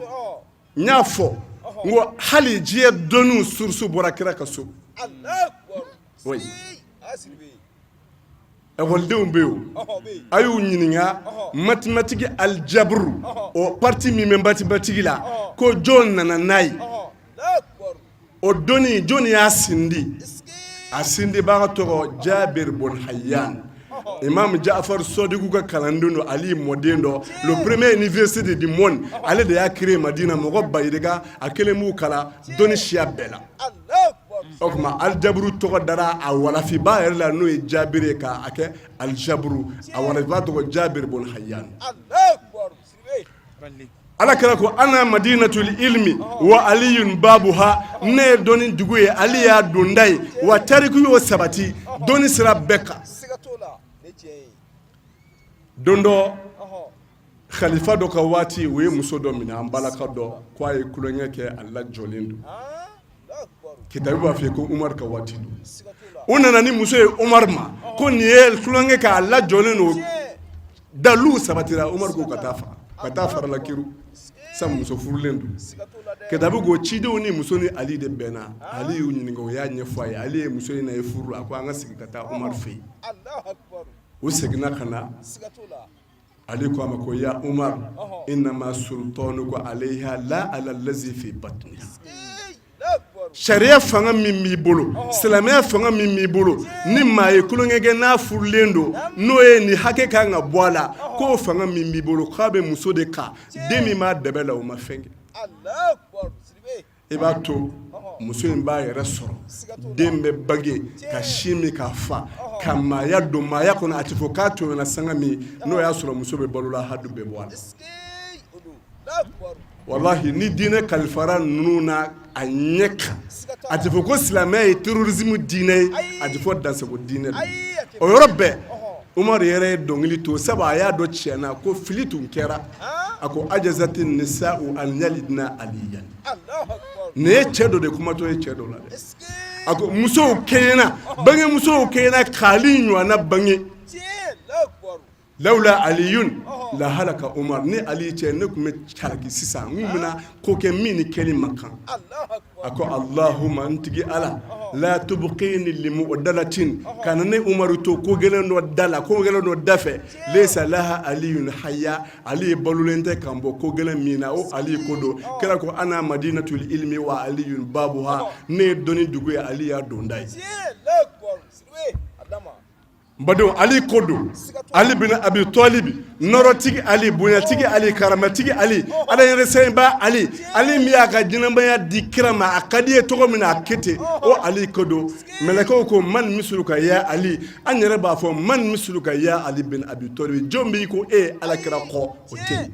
n y'a fɔ n ko hali diɲɛ dɔnniw source bɔra kira ka so. Oui, ekɔlidenw bɛ yen, a y'u ɲininka mathématique aljabru, o partie min bɛ mathématique la, ko jɔn nana n'a ye? O dɔnni, jɔn y'a sindi? A sindibaga tɔgɔ Jabir bun Hayyan, Imam Jafar Sadiku ka kalanden don, Ali mɔden dɔ. Le premier université du monde, ale de y'a créé Madina. Mɔgɔ ba yirika a kelen b'u kalan dɔnni siya bɛɛ la. O tuma aljaburu tɔgɔ dara a walafiba yɛrɛ la, n'o ye Jabir ye, k'a kɛ aljaburu. A walafiba tɔgɔ Jabir bun Hayyan. Ala kira ko ana madinatul ilmi wa aliyun babuha. Ne ye dɔnni dugu ye, ali y'a donda ye. Wa tariku y'o sabati dɔnni sira bɛɛ kan. Don dɔ, khalifa dɔ ka waati, u ye muso dɔ minɛ, an balaka dɔ, ko a ye tulonkɛ kɛ, a lajɔlen don. Kitabu b'a fɔ ye ko Umaru ka waati don. U nana ni muso ye Umaru ma ko nin ye tulonkɛ kɛ, a lajɔlen don, dalu sabatira. Umaru ko ka taa faga, ka taa farala kiru, sabu muso furulen don. Kitabu ko cidenw ni muso ni Ali de bɛnna. Ali y'u ɲininka, o y'a ɲɛfɔ a ye. Ali ye muso in na ye furu la. A ko an ka segin ka taa Umaru fɛ yen. U seginna ka na. Ali ko a ma ko ya Umar, innama sultanuka alayha la ala lazi fi batniha. Sariya fanga min b'i bolo, silamɛya fanga min b'i bolo, ni maa ye tulonkɛ kɛ n'a furulen don, n'o ye nin hakɛ kan ka bɔ a la, k'o fanga min b'i bolo, k'a bɛ muso de kan, den min b'a dɛbɛ la, o ma fɛn kɛ. I b'a to muso in b'a yɛrɛ sɔrɔ, den bɛ bange ka sin min k'a fa, ka maaya don maaya kɔnɔ. A tɛ fɔ k'a tɔɲɔna sanga min, n'o y'a sɔrɔ muso bɛ balo la, hadu bɛ bɔ a la. Walahi, ni diinɛ kalifara ninnu na a ɲɛ kan, a tɛ fɔ ko silamɛya ye terrorisme diinɛ ye, a tɛ fɔ dansago diinɛ don. O yɔrɔ bɛɛ. Umaru yɛrɛ ye dɔnkili to sabu a y'a dɔn tiɲɛ na ko fili tun kɛra a ko ajazati nisa'u an yalidna aliyan nin ye cɛ dɔ de kumatɔ ye cɛ dɔ la dɛ a ko musow kɛɲɛna bangemusow kɛɲɛna k'ali ɲɔgɔnna bange lawula aliyun lahalaka umar ni ali cɛ ne tun bɛ calaki sisan n bɛna ko kɛ min ni kɛli man kan a ko alahuma n tigi ala la tubqini limu'dalatin kana ne umaru to ko gɛlɛn dɔ da la ko gɛlɛn dɔ da fɛ laysa laha aliyun hayya ali ye balolen tɛ k'an bɔ ko gɛlɛn min na o ali ko don kira ko ana madinatul ilmi wa aliyun babuha ne ye dɔnni dugu ye ali y'a donda ye N badenw ali ko don ali bin abi tɔlibi nɔɔrɔtigi ali bonyatigi ali karamatigi ali ala yɛrɛsɛnba ali ali min y'a ka ɲɛnamaya di kira ma a ka di ye cogo min na a kɛ ten o ali ko don mɛlɛkɛw ko man misluka ya ali an yɛrɛ b'a fɔ man misluka ya ali bin abi tɔlibi jɔn b'i ko e ye ala kira kɔ o tɛ yen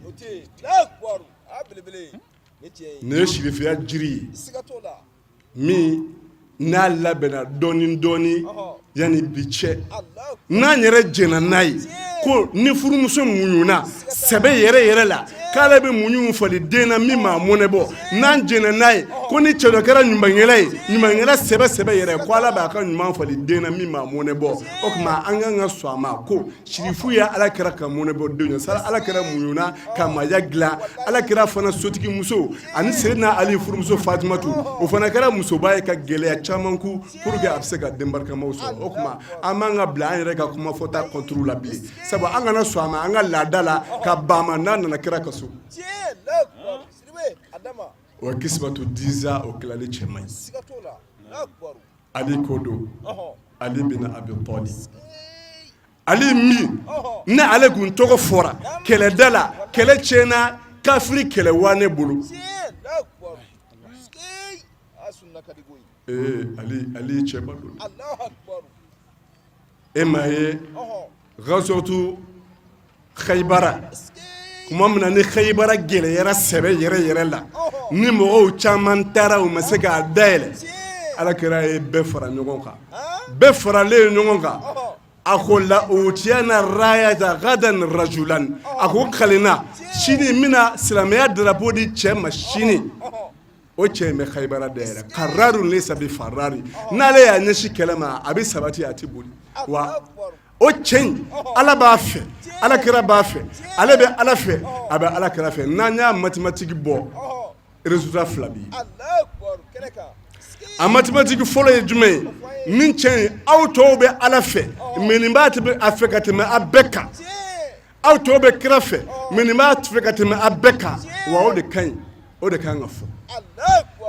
nin ye sirifiya jiri ye min n'a labɛnna dɔɔni dɔɔni yanni bi cɛ n'an yɛrɛ jɛnna n'a ye ko ni furumuso muɲuna sɛbɛ yɛrɛ yɛrɛ la k'ale bɛ muɲu falen den na min m'a mɔnɛ bɔ n'an jɛnna n'a ye ko ni cɛ dɔ kɛra ɲumankɛla ye ɲumankɛla sɛbɛ sɛbɛ yɛrɛ ko ala b'a ka ɲuman falen den na min m'a mɔnɛ bɔ o tuma an kan ka sɔn a ma ko sirifu ye ala kira ka mɔnɛ bɔ den ye sara ala kira muɲuna ka maaya dilan ala kira fana sotigi muso ani seyidina ali furumuso fatumatu o fana kɛra musoba ye ka gɛlɛya caman kun pour que a bɛ se ka den barikamaw sɔrɔ o tuma an man ka bila an yɛrɛ ka kuma fɔta contre la bilen sabu an kana sɔn a ma an ka laada la ka ban a ma n'a nana kira ka so o kismatu diza o tilali cɛ man ɲi ali ko don ali bin abi tɔlib ali min ni ale kun tɔgɔ fɔra kɛlɛda la kɛlɛ tiɲɛna kafiri kɛlɛ wa ne bolo ee ali ye cɛba don e m'a ye gazwatu Khaybara tuma min na ni Khaybara gɛlɛyara sɛbɛ yɛrɛ yɛrɛ la ni mɔgɔw caman taara u ma se k'a dayɛlɛ ala kira ye bɛɛ fara ɲɔgɔn kan bɛɛ faralen ɲɔgɔn kan a ko la utiyanna rayata gadan rajulan a ko kalenna sini n bɛna silamɛya drapeau di cɛ ma sini o cɛ in bɛ Khaybara dayɛlɛ kararun laysa bi farari n'ale y'a ɲɛsin kɛlɛ ma a bɛ sabati a tɛ boli wa o cɛ in ala b'a fɛ ala kira b'a fɛ ale bɛ ala fɛ a bɛ ala kira fɛ n'an y'a mathématique bɔ résultat fila bɛ yen a mathématique fɔlɔ ye jumɛn ye nin cɛ in aw tɔw bɛ ala fɛ mais nin b'a a fɛ ka tɛmɛ a bɛɛ kan aw tɔw bɛ kira fɛ mais nin b'a fɛ ka tɛmɛ a bɛɛ kan wa o de ka ɲi o de ka kan ka fɔ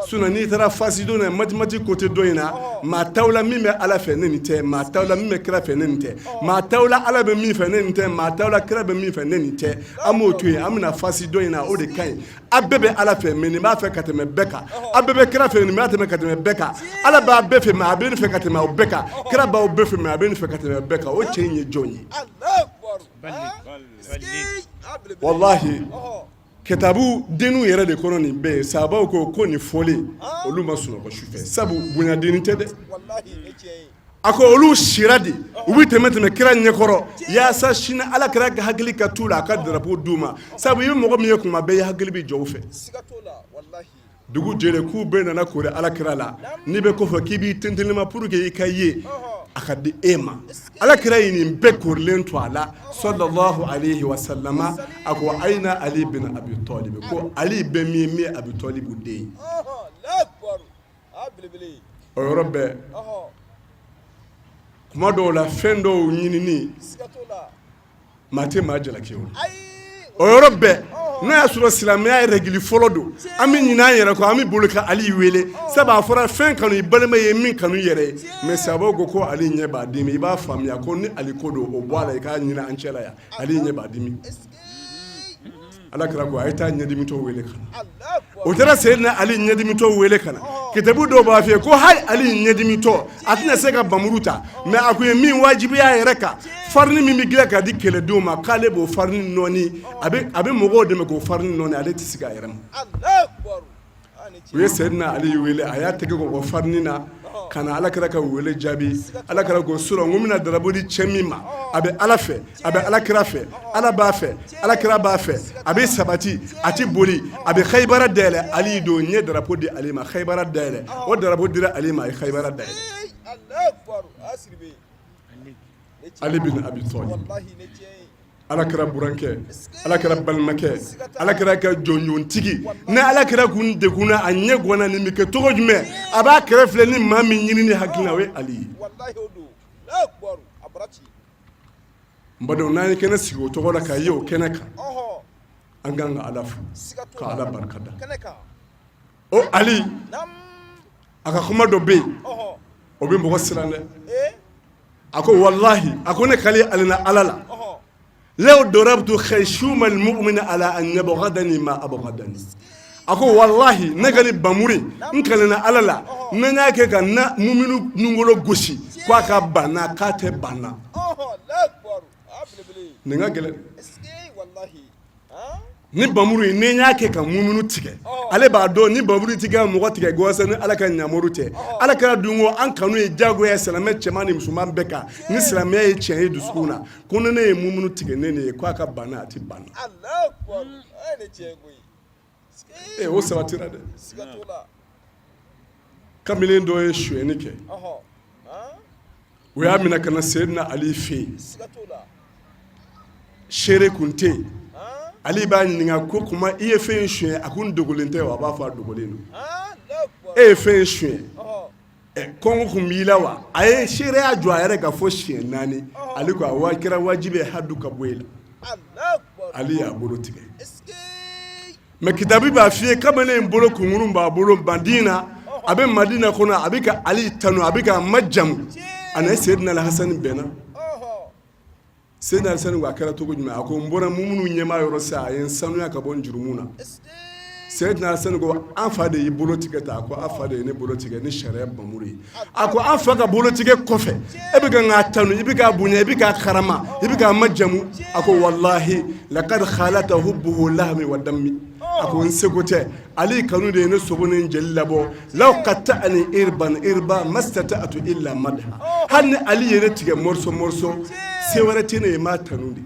sinon n'i taara fasi don na mathématique côté dɔ in na maa t'aw la min bɛ ala fɛ ne nin tɛ maa t'aw la min bɛ kira fɛ ne nin tɛ maa t'aw la ala bɛ min fɛ ne nin tɛ maa t'aw la kira bɛ min fɛ ne nin tɛ an b'o to yen an bɛna fasi dɔ in na o de ka ɲi a bɛɛ bɛ ala fɛ mais nin b'a fɛ ka tɛmɛ bɛɛ kan a bɛɛ bɛ kira fɛ nin b'a tɛmɛ ka tɛmɛ bɛɛ kan ala b'a bɛɛ fɛ mais a bɛ nin fɛ ka tɛmɛ aw bɛɛ kan kira b'aw bɛɛ fɛ mais a bɛ nin fɛ ka tɛmɛ bɛɛ kan o cɛ in ye jɔn ye walahi kitabu denninw yɛrɛ de kɔnɔ nin bɛɛ ye sahabaw ko ko nin fɔlen olu ma sunɔgɔ su fɛ sabu bonyadennin tɛ dɛ a ko olu sira de u bɛ tɛmɛ tɛmɛ kira ɲɛkɔrɔ yaasa sini ala kira ka hakili ka t'u la a ka drapeau d'u ma sabu i bɛ mɔgɔ min ye kuma bɛɛ i hakili bɛ jɔ o fɛ dugu jɛlen k'u bɛɛ nana kori ala kira la n'i bɛ kɔfɛ k'i b'i tentelema pour que i ka ye a ka di e ma ala kira ye nin bɛɛ korilen to a la sallallahu alayhi wa sallama a ko ayina ali bin abi tɔlibi ko ali bɛ min min ye abi tɔlibu den ye o yɔrɔ bɛɛ kuma dɔw la fɛn dɔw ɲinini maa tɛ maa jalaki o o yɔrɔ bɛɛ n'a y'a sɔrɔ silamɛya règle fɔlɔ don an bɛ ɲinɛ an yɛrɛ kɔ an bɛ boli ka Ali wele sabu a fɔra fɛn kanu i balima ye min kanu i yɛrɛ ye mais sahabaw ko ko Ali ɲɛ b'a dimi i b'a faamuya ko ni Ali ko don o bɔ a la i k'a ɲini an cɛla yan Ali ɲɛ b'a dimi Ala kira ko a ye taa ɲɛdimitɔ wele ka na o taara Seyidina Ali ɲɛdimitɔ wele ka na kitabu dɔw b'a f'i ye ko hali Ali ɲɛdimitɔ a tɛna se ka bamuru ta mais a kun ye min wajibiya a yɛrɛ kan farini min bɛ dilan ka di kɛlɛdenw ma k'ale b'o farini nɔɔni a bɛ mɔgɔw dɛmɛ k'o farini nɔɔni ale tɛ sigi a yɛrɛ ma. U ye Seyidina Ali wele, a y'a tɛgɛ ko farini na ka na Ala kira ka wele jaabi. Ala kira ko surɔ n ko n bɛna darapo di cɛ min ma, a bɛ Ala fɛ, a bɛ Ala kira fɛ, Ala b'a fɛ, Ala kira b'a fɛ, a bɛ sabati, a tɛ boli, a bɛ Hayibara dayɛlɛ. Ali don, n ye darapo di Ali ma, Hayibara dayɛlɛ. O darapo dira Ali ma, a ye Hayibara dayɛlɛ. Ali bin Abi Talib, Ala kira burankɛ, Ala kira balimakɛ, Ala kira ka jɔnjɔntigi. Ni Ala kira kun degunna, a ɲɛ ganna, nin bɛ kɛ cogo jumɛn? A b'a kɛrɛ filɛ ni maa min ɲini ni hakili o ye Ali ye. N badenw, n'an ye kɛnɛ sigi o tɔgɔ la k'a ye o kɛnɛ kan, an kan ka Ala fo ka Ala barika da. O Ali, a ka kuma dɔ bɛ yen, o bɛ mɔgɔ siran dɛ. A ko walahi, a ko ne kali alina Ala la, law darabtu khayshuma almu'mina ala an yabghadani ma abghadani. A ko walahi, ne ka ni bamuri n kalina Ala la, ne y'a kɛ ka na muminu nunkolo gosi k'a ka banna, k'a tɛ banna. Nin ka gɛlɛn ni bamuru ye. Ni y'a kɛ ka muminu tigɛ, ale b'a dɔn ni bamuru tɛ ka mɔgɔ tigɛ gansan ni Ala ka ɲamuru tɛ. Ala kira dun ko an kanu ye jagoya silamɛ cɛman ni musoman bɛɛ kan, ni silamɛya ye tiɲɛ ye dusukun na. Ko ni ne ye muminu tigɛ ne nin ye, k'a ka banna, a tɛ banna. Ee, o sabatira dɛ. Kamalen dɔ ye sonyɛni kɛ, u y'a minɛ ka na Seyidina Ali fɛ yen. Seere kun tɛ yen. Ali b'a ɲininka ko kuma i ye fɛn in suɲɛ? A ko n dogolen tɛ wa? A b'a fɔ a dogolen don. E ye fɛn in suɲɛ, kɔngɔ kun b'i la wa? A ye seereya jɔ a yɛrɛ ka fɔ siɲɛ 4. Ali ko a kɛra wajibi ye hadu ka bɔ e la. Ali y'a bolo tigɛ. Mais kitabi b'a f'i ye, kamalen in bolo kunkurun b'a bolo Madina, a bɛ Madina kɔnɔ, a bɛ ka Ali tanu, a bɛ k'a majamu. A ni Seyidina Alhasani bɛnna. Seyidina Alhasani ko a kɛra cogo jumɛn? A ko n bɔra muminu ɲɛmaa yɔrɔ sa, a ye n sanuya ka bɔ n jurumu na. Seyidina Alhasani ko an fa de y'i bolo tigɛ tan? A ko a fa de ye ne bolo tigɛ ni sariya bamuru ye. A ko an fa ka bolo tigɛ kɔfɛ, e bɛ ka k'a tanu, i bɛ k'a bonya, i bɛ k'a karama, i bɛ k'a majamu. A ko walahi lakad khalata hubbuhu lahmi wa dammi. A ko n seko tɛ, Ali kanu de ye ne sogo ni n jeli labɔ. Law qatta'ani irban irba mastata'tu illa madha. Hali ni Ali ye ne tigɛ morceau morceau, se wɛrɛ tɛ ne ye, n b'a tanu de.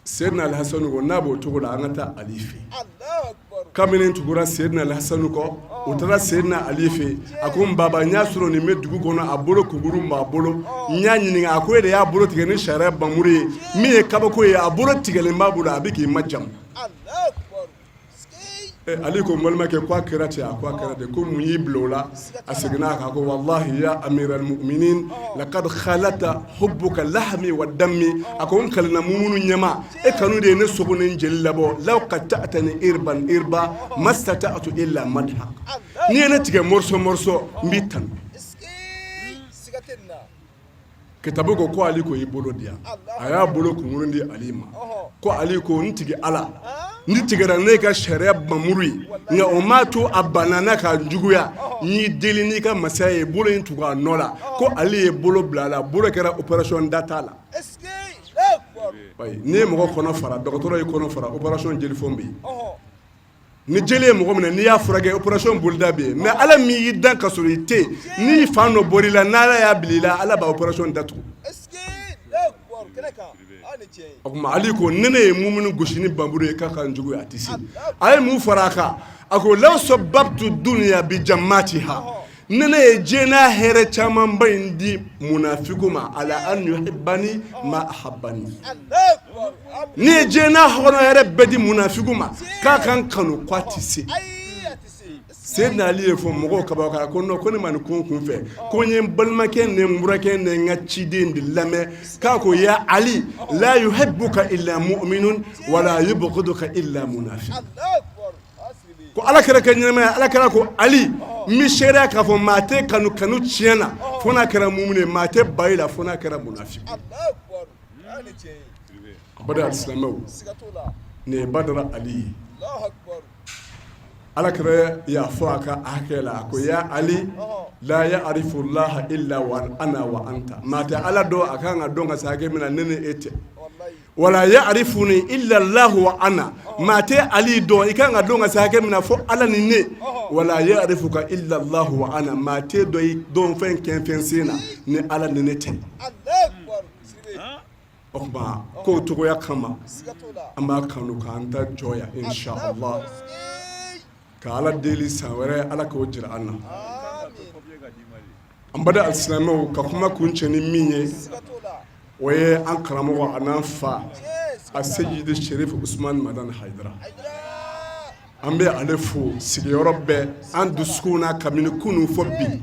Seyidina Alhasani ko n'a b'o cogo la, an ka taa Ali fɛ. Kamalen tugura Seyidina Alhasani kɔ, u taara Seyidina Ali fɛ. A ko n baba, n y'a sɔrɔ nin bɛ dugu kɔnɔ, a bolo kunkurun b'a bolo. N y'a ɲininka, a ko e de y'a bolo tigɛ ni sariya bamuru ye. Min ye kabako ye, a bolo tigɛlen b'a bolo, a bɛ k'i majamu. Ali ko n balimakɛ, ko a kɛra ten? A ko a kɛra ten. Ko mun y'i bila o la? A seginna a kan ko walahi ya amiral mu'minin laqad khalata hubbuka lahmi wa dammi. A ko n kalina mumunu ɲɛmaa, e kanu de ye ne sogo ni n jeli labɔ. Law qatta'tani irban irba mastata'tu illa madha. N'i ye ne tigɛ morceau morceau, n b'i tanu. Kitabu ko ko Ali ko i bolo di yan. A y'a bolo kunkurun di Ali ma. Ko Ali ko n tigi Ala, ni tigɛra ne ka sariya bamuru ye, nka o m'a to a banna n'a ka juguya. N y'i deli n'i ka masaya ye, bolo in tugu a nɔ la. Ko Ali ye bolo bila a la, bolo kɛra opération da t'a la. N'i ye mɔgɔ kɔnɔ fara, dɔgɔtɔrɔ ye kɔnɔ fara, opération jelifɔn bɛ yen. Ni jeli ye mɔgɔ minɛ, n'i y'a furakɛ, opération bolida bɛ yen. Mais Ala min y'i dan ka sɔrɔ i tɛ yen, n'i fan dɔ bɔr'i la, n'Ala y'a bila i la, Ala b'a opération datugu. O tuma Ali ko ni ne ye muminu gosi ni bamuru ye k'a ka n juguya, a tɛ se. A ye mun fara a kan? A ko law sababtu dunya bi jammatiha, ni ne ye diɲɛ n'a hɛrɛ camanba in di munafiku ma, ala an yuhibbani ma ahabbani, ni ye diɲɛ n'a kɔnɔ hɛrɛ bɛɛ di munafiku ma k'a ka n kanu, k'a tɛ se. Seyidina Ali ye fɔ mɔgɔw kabakara ko non, ko ne ma nin ko kun fɛ, ko n ye n balimakɛ ni n burankɛ ni n ka ciden de lamɛn k'a ko ya Ali la yuhibbuka illa mu'minun wala yubghiduka illa munafiq. Ko Ala kira ka ɲɛnamaya, Ala kira ko Ali, n bɛ seereya k'a fɔ maa tɛ kanu kanu tiɲɛ na fo n'a kɛra mumuni ye, maa tɛ ban i la fo n'a kɛra munafiki. Baden alisilamɛw, nin ye Badara Ali ye. Ala kira y'a fɔ a ka hakɛ la, a ko ya Ali la ya'rifu llaha illa wa ana wa anta, maa tɛ Ala dɔn a kan ka dɔn ka se hakɛ min na, ne ni e tɛ. Wala ya'rifuni illa Allahu wa ana, Maa tɛ Ali dɔn i kan ka dɔn ka se hakɛ min na fo Ala ni ne, wala yarifuka illa Allahu wa ana, maa t'e dɔn i dɔnfɛn kɛnfɛn sen na ni Ala ni ne tɛ. O tuma k'o cogoya kama an b'a kanu k'an ta jɔ yan inshallah ka Ala deli san wɛrɛ Ala k'o jira an na. An baden alisilamɛw, ka kuma kuncɛ ni min ye, o ye an karamɔgɔ an'an fa a Seyidi Sherif Usman Madani Hayidara. An bɛ ale fo sigiyɔrɔ bɛɛ an dusukun na kabini kunun fo bi.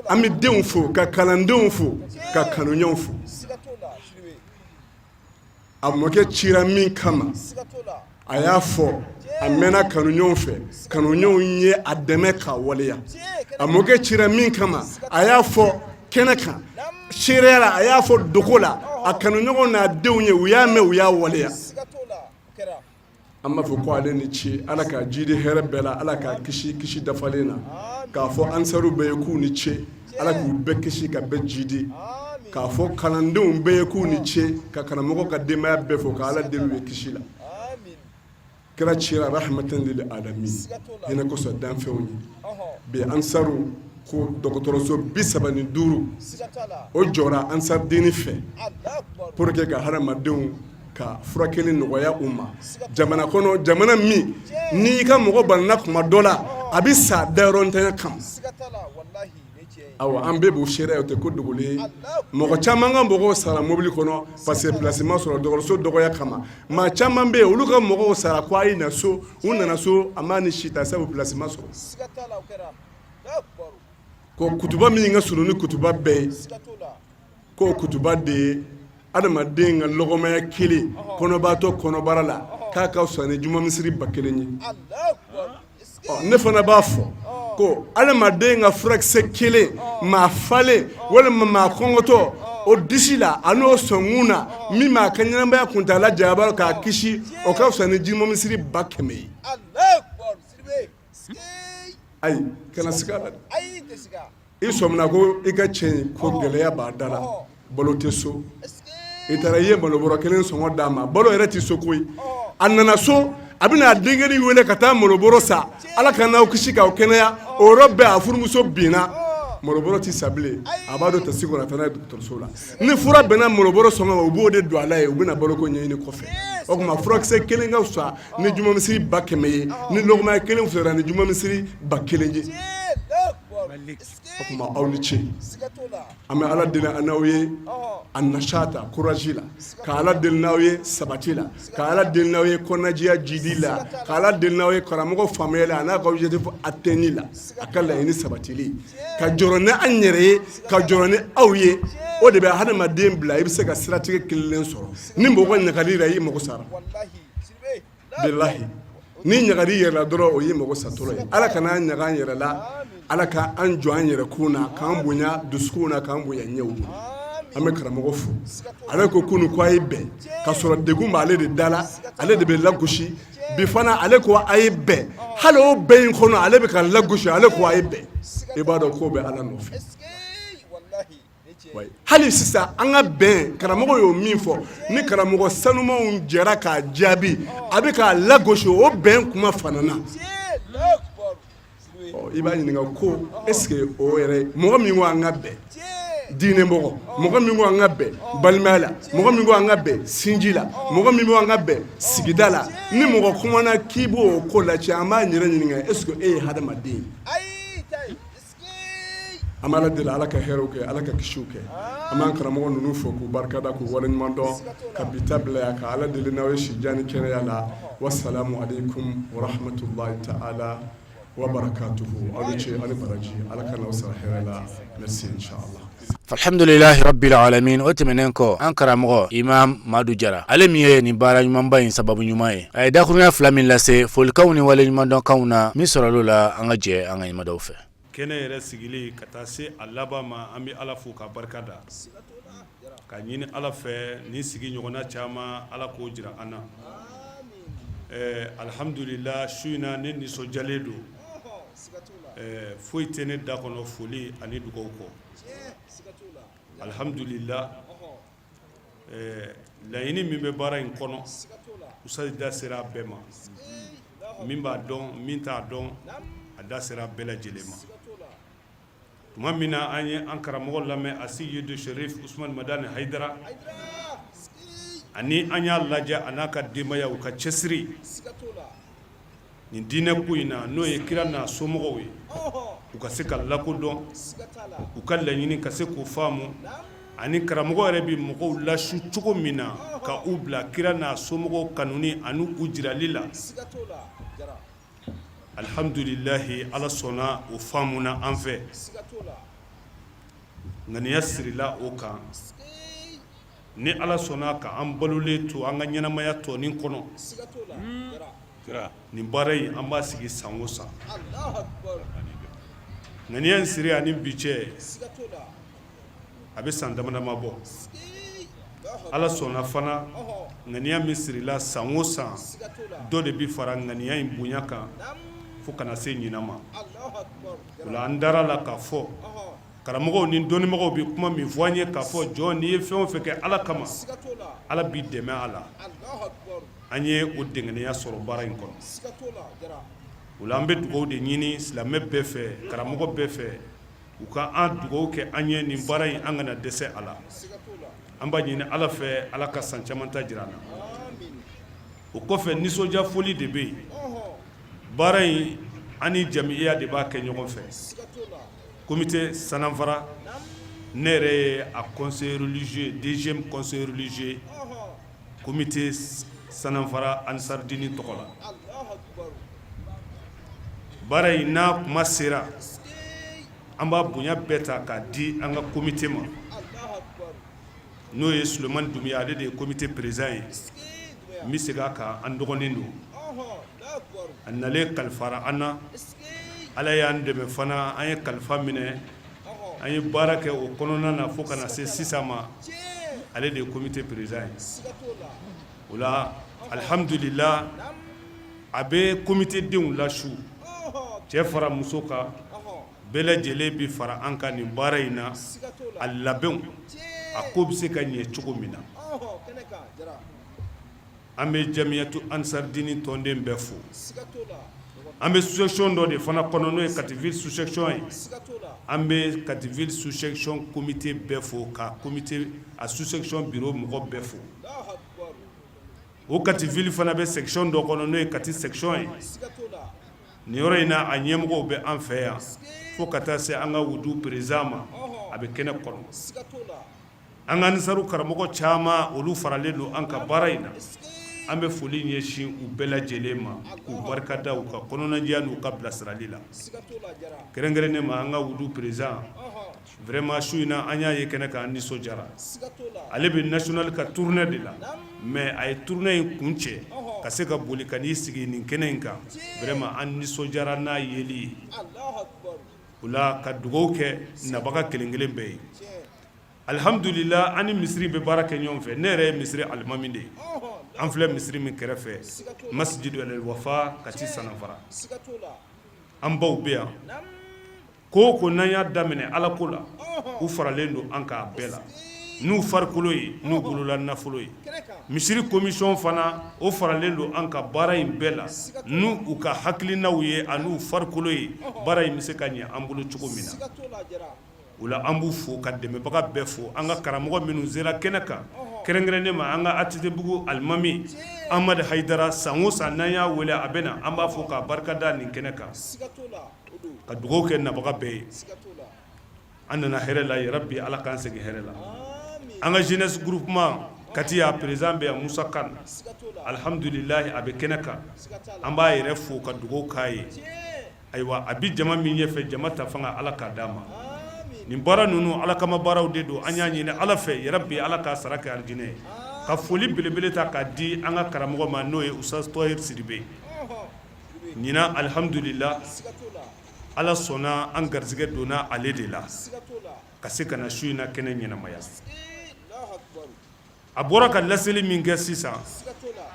An bɛ denw fo, ka kalandenw fo, ka kanuɲɔgɔnw fo. A mɔkɛ cira min kama, a y'a fɔ a mɛnna kanuɲɔgɔnw fɛ, kanuɲɔgɔnw ye a dɛmɛ k'a waleya. A mɔkɛ cira min kama, a y'a fɔ kɛnɛ kan seereya la, a y'a fɔ dogo la, a kanuɲɔgɔnw n'a denw ye, u y'a mɛn, u y'a waleya. An b'a fɔ ko ale ni ce, Ala k'a jidi hɛrɛ bɛɛ la, Ala k'a kisi kisi dafalen na. K'a fɔ ansaru bɛɛ ye k'u ni ce, Ala k'u bɛɛ kisi ka bɛɛ jidi. K'a fɔ kalandenw bɛɛ ye k'u ni ce, ka karamɔgɔ ka denbaya bɛɛ fo, ka Ala deli u ye kisi la. Kira cira rahmatan lil alamin, hinɛ kosɔn danfɛnw ye. Bi ansaru ko dɔgɔtɔrɔso 35 o jɔra ansarudini fɛ pour que ka hadamadenw ka furakɛli nɔgɔya u ma jamana kɔnɔ, jamana min n'i ka mɔgɔ banana kuma dɔ la a bɛ sa dayɔrɔntanya kama. Awa, an bɛɛ b'o seereya, o tɛ ko dogolen ye. Mɔgɔ caman ka mɔgɔw sara mobili kɔnɔ parce que place ma sɔrɔ dɔgɔtɔrɔso dɔgɔya kama. Maa caman bɛ yen, olu ka mɔgɔw sara ko a ye na so, u nana so, a m'a ni si ta sabu place ma sɔrɔ. Ko kutuba min ka surun ni kutuba bɛɛ ye, k'o kutuba de ye adamaden ka lɔgɔmaya kelen kɔnɔbaatɔ kɔnɔbara la, k'a ka fisa ni juma misiri 1000 ye. Ɔ, ne fana b'a fɔ ko adamaden ka furakisɛ kelen maa falen walima maa kɔngɔtɔ o disi la a n'o sɔnkun na, min b'a ka ɲɛnamaya kuntaala janya k'a kisi, o ka fisa ni juma misiri 100 000 ye. Ayi, kana siga a la dɛ. I sɔmina ko i ka cɛ in ko gɛlɛya b'a da la, balo tɛ so, i taara i ye malobɔrɔ kelen sɔngɔ d'a ma, balo yɛrɛ tɛ so koyi. A nana so, a bɛna a denkɛnin wele ka taa malobɔrɔ san, Ala ka n'aw kisi k'aw kɛnɛya, o yɔrɔ bɛɛ a furumuso binna, malobɔrɔ tɛ san bilen, a b'a don tasi kɔnɔ ka taa n'a ye dɔgɔtɔrɔso la. Ni fura bɛnna malobɔrɔ sɔngɔ ma, u b'o de don a la yen, u bɛna baloko ɲɛɲini kɔfɛ. O tuma furakisɛ kelen ka fisa ni juma misiri 100 000 ye, ni lɔgɔmaya kelen fisayara ni juma misiri 1000 ye. O tuma aw ni ce. An bɛ Ala deli an n'aw ye a nasata courage la, ka Ala deli n'aw ye sabati la, ka Ala deli n'aw ye kɔnɔnajɛya jidi la, ka Ala deli n'aw ye karamɔgɔ faamuya la, a n'a ka objectif atteint la, a ka laɲini sabatili, ka jɔrɔ ni an yɛrɛ ye, ka jɔrɔ ni aw ye. O de bɛ hadamaden bila i bɛ se ka siratigɛ kelen sɔrɔ. Ni mɔgɔ ɲagali la, i mago sara. Bilahi, ni ɲagali yɛrɛ la dɔrɔn, o ye mɔgɔ satɔlɔ ye. Ala kana an ɲaga an yɛrɛ la, Ala ka an jɔ an yɛrɛ kun na, k'an bonya dusukun na, k'an bonya ɲɛw na. An bɛ karamɔgɔ fo. Ale ko kunun ko a ye bɛn, k'a sɔrɔ degun b'ale de da la, ale de bɛ lagosi. Bi fana ale ko a ye bɛn, hali o bɛn in kɔnɔ ale bɛ ka lagosi, ale ko a ye bɛn. I b'a dɔn ko bɛ Ala nɔfɛ. Hali sisan an ka bɛn, karamɔgɔ y'o min fɔ, ni karamɔgɔ sanumanw jɛra k'a jaabi, a bɛ k'a lagosi o bɛn kuma fana na. I b'a ɲininka ko est-ce que o yɛrɛ mɔgɔ min ko an ka bɛn diinɛ mɔgɔ, mɔgɔ min ko an ka bɛn balimaya la, mɔgɔ min ko an ka bɛn sinji la, mɔgɔ min ko an ka bɛn sigida la, ni mɔgɔ kumana k'i b'o ko lacɛ, an b'a yɛrɛ ɲininka est-ce que e ye hadamaden ye? An bɛ Ala deli, Ala ka hɛrɛw kɛ, Ala ka kisiw kɛ. An b'an karamɔgɔ ninnu fo k'u barikada, k'u waleɲuman dɔn, ka bi ta bila yan, ka Ala deli n'aw ye si jan ni kɛnɛya la. Wasalamu aleykum warahmatulahi taala wabarakatuhu. Aw ni ce, aw ni baraji, Ala ka n'aw sara hɛrɛ la. Merci inchallah. Alhamdulilahi rabbil alamin. O tɛmɛnen kɔ, an karamɔgɔ Imam Madu Jara, ale min ye nin baara ɲumanba in sababu ɲuman ye, a ye dakurunya fila min lase folikanw ni waleɲumandɔnkanw na min sɔrɔla la, an ka jɛ an ka ɲɛmadaw fɛ. Kɛnɛ yɛrɛ sigilen ka taa se a laban ma, an bɛ Ala fo ka barika da, ka ɲini Ala fɛ nin sigi ɲɔgɔnna caman, Ala k'o jira an na. Ɛɛ alihamdulila, su in na ne nisɔndiyalen don, ɛɛ foyi tɛ ne da kɔnɔ foli ani dugawu kɔ. Alihamdulila, laɲini min bɛ baara in kɔnɔ. Ustaz da sera a bɛɛ ma, min b'a dɔn, min t'a dɔn, a da sera bɛɛ lajɛlen ma. Tuma min na an ye an karamɔgɔ lamɛn, Asiyidu Sherif Usumani Madani Hayidara, ani an y'a lajɛ a n'a ka denbaya, u ka cɛsiri nin diinɛ ko in na, n'o ye kira n'a somɔgɔw ye, u ka se ka lakodɔn, u ka laɲini ka se k'o faamu, ani karamɔgɔ yɛrɛ bɛ mɔgɔw lasu cogo min na ka u bila kira n'a somɔgɔw kanuni ani u jirali la. Alihamdulilahi, Ala sɔnna o faamuna an fɛ, ŋaniya sirila o kan. Ni Ala sɔnna ka an balolen to an ka ɲɛnamaya tɔnin kɔnɔ, nin baara in an b'a sigi san o san. Ŋaniya in siri ani bi cɛ, a bɛ san damadama bɔ. Ala sɔnna fana, ŋaniya min sirila san o san, dɔ de bɛ fara ŋaniya in bonya kan fo ka na se ɲinan ma. O la, an dara la k'a fɔ karamɔgɔw ni dɔnnibagaw bɛ kuma min fɔ an ye k'a fɔ jɔn, n'i ye fɛn o fɛn kɛ Ala kama, Ala b'i dɛmɛ a la. An ye o dɛngɛniya sɔrɔ baara in kɔnɔ. O la, an bɛ dugawu de ɲini silamɛ bɛɛ fɛ, karamɔgɔ bɛɛ fɛ, u ka an dugawu kɛ an ye nin baara in, an kana dɛsɛ a la. An b'a ɲini Ala fɛ, Ala ka san caman ta jira an na. O kɔfɛ, nisɔndiya foli de bɛ yen. Baara in, an ni jamiya de b'a kɛ ɲɔgɔn fɛ, comité Sananfara. Ne yɛrɛ ye a conseiller religieux, deuxième conseiller religieux comité Sananfara Ansaridini tɔgɔ la. Baara in n'a kuma sera, an b'a bonya bɛɛ ta k'a di an ka comité ma, n'o ye Sulemani Dunbiya, ale de ye comité président ye. N bɛ segin a kan, an dɔgɔnin don, a nalen kalifara an na. Ala y'an dɛmɛ fana, an ye kalifa minɛ, an ye baara kɛ o kɔnɔna na fo ka na se sisan ma, ale de ye comité président ye. O la, alihamdulila, a bɛ comité denw lasu, cɛ fara muso kan, bɛɛ lajɛlen bɛ fara an kan nin baara in na. A labɛnw, a ko bɛ se ka ɲɛ cogo min na, an bɛ Jamiyatu Ansaridini tɔnden bɛɛ fo. An bɛ sous-section dɔ de fana kɔnɔ, n'o ye Kati ville sous-section ye. An bɛ Kati ville sous-section comité bɛɛ fo, ka comité a sous-section bureau mɔgɔ bɛɛ fo. O Kati ville fana bɛ section dɔ kɔnɔ, n'o ye Kati section ye. Nin yɔrɔ in na, a ɲɛmɔgɔw bɛ an fɛ yan, fo ka taa se an ka wudu président ma, a bɛ kɛnɛ kɔnɔ. An ka ansaru karamɔgɔ caman, olu faralen don an ka baara in na. An bɛ foli ɲɛsin u bɛɛ lajɛlen ma, k'u barikada u ka kɔnɔnajɛya n'u ka bilasirali la. Kɛrɛnkɛrɛnnen ma, an ka wudu président, vraiment, su in na an y'a ye kɛnɛ kan, an nisɔndiyara. Ale bɛ national ka tournée de la, mais a ye tournée in kun cɛ ka se ka boli ka n'i sigi nin kɛnɛ in kan. Vraiment, an nisɔndiyara n'a yeli ye. O la, ka dugawu kɛ nabaga kelen kelen bɛɛ ye. Alihamdulila, an ni misiri bɛ baara kɛ ɲɔgɔn fɛ. Ne yɛrɛ ye misiri alimami de ye. An filɛ misiri min kɛrɛfɛ, Masjidu Al Wafa, Kati Sananfara, an baw bɛ yan. Ko o ko n'an y'a daminɛ Ala ko la, u faralen don an k'a bɛɛ la n'u farikolo ye, n'u bolola nafolo ye. Misiri commission fana, o faralen don an ka baara in bɛɛ la n'u u ka hakilinaw ye an'u farikolo ye, baara in bɛ se ka ɲɛ an bolo cogo min na. O la, an b'u fo, ka dɛmɛbaga bɛɛ fo, an ka karamɔgɔ minnu sera kɛnɛ kan, kɛrɛnkɛrɛnnen ma an ka ATT-bugu alimami Amadu Hayidara. San o san n'an y'a wele, a bɛ na. An b'a fɔ k'a barikada nin kɛnɛ kan, ka dugawu kɛ nabaga bɛɛ ye. An nana hɛrɛ la, yarabi Ala k'an segin hɛrɛ la. An ka jeunesse groupement Kati y'a président bɛ yan, Musa Kane, alihamdulilahi, a bɛ kɛnɛ kan. An b'a yɛrɛ fo ka dugawu k'a ye. Ayiwa, a bɛ jama min ɲɛfɛ, jama ta fanga, Ala k'a d'a ma. Nin baara ninnu, Ala kama baaraw de don. An y'a ɲini Ala fɛ, yarabi Ala k'a sara kɛ arijinɛ ye. Ka foli belebele ta k'a di an ka karamɔgɔ ma, n'o ye Ustaz Tɔhiri Sidibe. Ɲinan, alihamdulila, Ala sɔnna, an garisɛgɛ donna ale de la ka se ka na su in na kɛnɛ ɲɛnamaya. A bɔra ka laseli min kɛ sisan,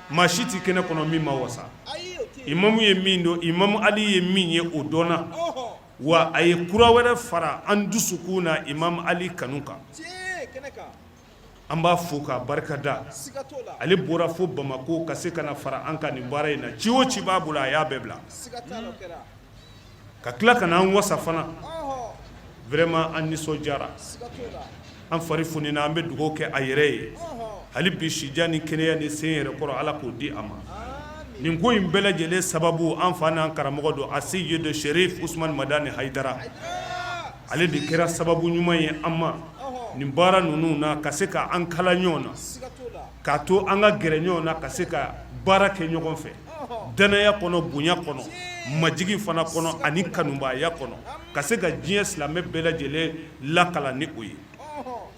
maa si tɛ kɛnɛ kɔnɔ min ma wasa. Imamu ye min don, Imamu Ali ye min ye, o dɔnna wa. A ye kura wɛrɛ fara an dusukun na Imamu Ali kanu kan. An b'a fo k'a barika da. Ale bɔra fo Bamakɔ ka se ka na fara an kan nin baara in na. Ci o ci b'a bolo, a y'a bɛɛ bila. Ka tila ka na an wasa fana. Vraiment an nisɔndiyara. An fari fonina, an bɛ dugawu kɛ a yɛrɛ ye. Hali bi sijan ni kɛnɛya ni sen yɛrɛ kɔrɔ, Ala k'o di a ma. Nin ko in bɛɛ lajɛlen sababu, an fa n'an karamɔgɔ don Aseyidi Serif Usumani Madani Hayidara. Ale de kɛra sababu ɲuman ye an ma nin baara ninnu na ka se ka an kala ɲɔgɔn na k'a to an ka gɛrɛ ɲɔgɔn na ka se ka baara kɛ ɲɔgɔn fɛ dannaya kɔnɔ, bonya kɔnɔ, majigin fana kɔnɔ ani kanubaaya kɔnɔ, ka se ka diɲɛ silamɛ bɛɛ lajɛlen lakalan ni o ye.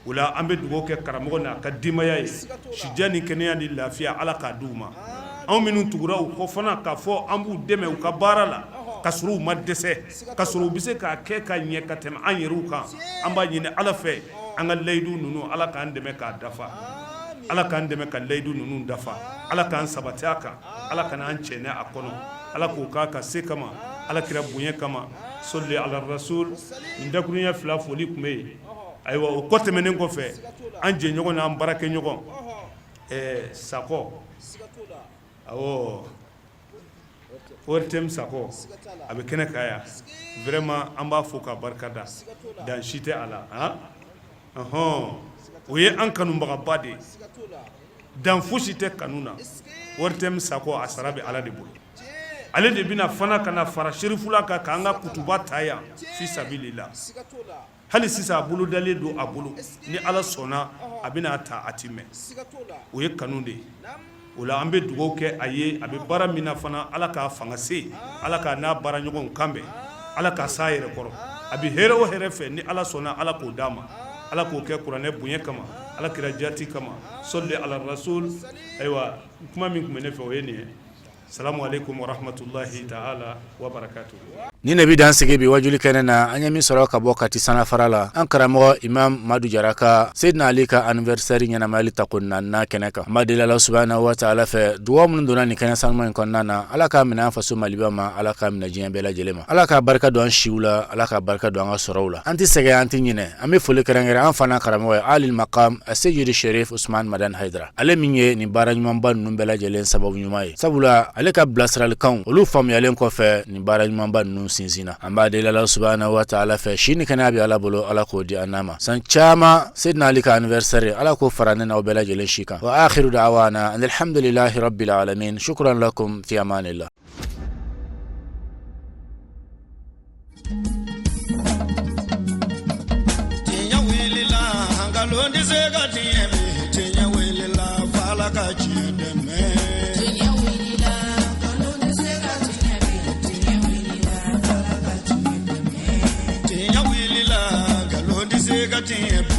O la an bɛ dugawu kɛ karamɔgɔ n'a ka denbaya ye, sijan ni kɛnɛya ni lafiya, Ala k'a di u ma. Anw minnu tugura u kɔ fana k'a fɔ an b'u dɛmɛ u ka baara la, ka sɔrɔ u ma dɛsɛ, ka sɔrɔ u bɛ se k'a kɛ ka ɲɛ ka tɛmɛ an yɛrɛw kan, an b'a ɲini Ala fɛ an ka layidu ninnu, Ala k'an dɛmɛ k'a dafa, Ala k'an dɛmɛ ka layidu ninnu dafa, Ala k'an sabati a kan, Ala kana an cɛnɛ a kɔnɔ, Ala k'o k'a ka se kama, Ala kira bonya kama, sɔli ala rasul. Nin dakurunya fila foli tun bɛ yen. Ayiwa, o kɔ tɛmɛnen kɔfɛ, an jɛɲɔgɔn n'an baarakɛɲɔgɔn Sakɔ, awɔ, ORTM Sakɔ, a bɛ kɛnɛ kan yan. Vraiment an b'a fo k'a barika da, dan si tɛ a la. Hɔn, o ye an kanubagaba de ye, dan fosi tɛ kanu na. ORTM Sakɔ, a sara bɛ Ala de bolo. Ale de bɛna fana ka na fara Serifula kan k'an ka kutuba ta yan fi sabilila. Hali sisan a bolo dalen don a bolo, ni Ala sɔnna a bɛna a ta, a ti mɛn. O ye kanu de ye. O la an bɛ dugawu kɛ a ye, a bɛ baara min na fana, Ala k'a fanga se, Ala k'a n'a baaraɲɔgɔnw kanbɛn, Ala k'a s'a yɛrɛ kɔrɔ. A bɛ hɛrɛ o hɛrɛ fɛ, ni Ala sɔnna, Ala k'o d'a ma. Ala k'o kɛ kuranɛ bonya kama, Ala kira jati kama, sɔli ala rasul. Ayiwa, kuma min tun bɛ ne fɛ, o ye nin ye. Salamu aleykum warahmatulahi taala wabarakatuhu. Nin de bɛ dan sigi bi wajuli kɛnɛ na. An ye min sɔrɔ ka bɔ Kati Sanafara la, an karamɔgɔ Imam Madu Jara ka Seyidina Ali ka anniversaire ɲɛnamayali tako naaninan kɛnɛ kan. An b'a deli Ala subahana wa taala fɛ, dugawu minnu donna nin kɛnɛ sanuman in kɔnɔna na, Ala k'a minɛ an faso Maliba ma, Ala k'a minɛ diɲɛ bɛɛ lajɛlen ma, Ala k'a barika don an siw la, Ala k'a barika don an ka sɔrɔw la. An tɛ sɛgɛn, an tɛ ɲinɛ. An bɛ foli kɛrɛnkɛrɛn an fa n'an karamɔgɔ ye Alil Makam Aseyidi Sherif Usman Madani Hayidara, ale min ye nin baara ɲumanba ninnu bɛɛ lajɛlen sababu ɲuman ye, sabula ale ka bilasiralikanw olu faamuyalen kɔfɛ nin baara ɲumanba ninnu sinsinna. An b'a deli Ala subahana wa taala fɛ, si ni kɛnɛya bɛ Ala bolo, Ala k'o di an n'a ma san caman. Seyidina Ali ka anniversaire, Ala k'o fara ne n'aw bɛɛ lajɛlen si kan. Wa akhiru da'wana alhamdulillahi rabbil alamin, shukran lakum, fi amanillah. Tiɲɛ wulila, nkalon tɛ se ka tiɲɛ bi. Tiɲɛ wulila, f'Ala ka tiɲɛ dɛmɛ. Tiɲɛ wulila, nkalon tɛ se ka tiɲɛ bi. Tiɲɛ wulila, f'Ala ka tiɲɛ dɛmɛ. Tiɲɛ wulila, nkalon tɛ se ka tiɲɛ bi.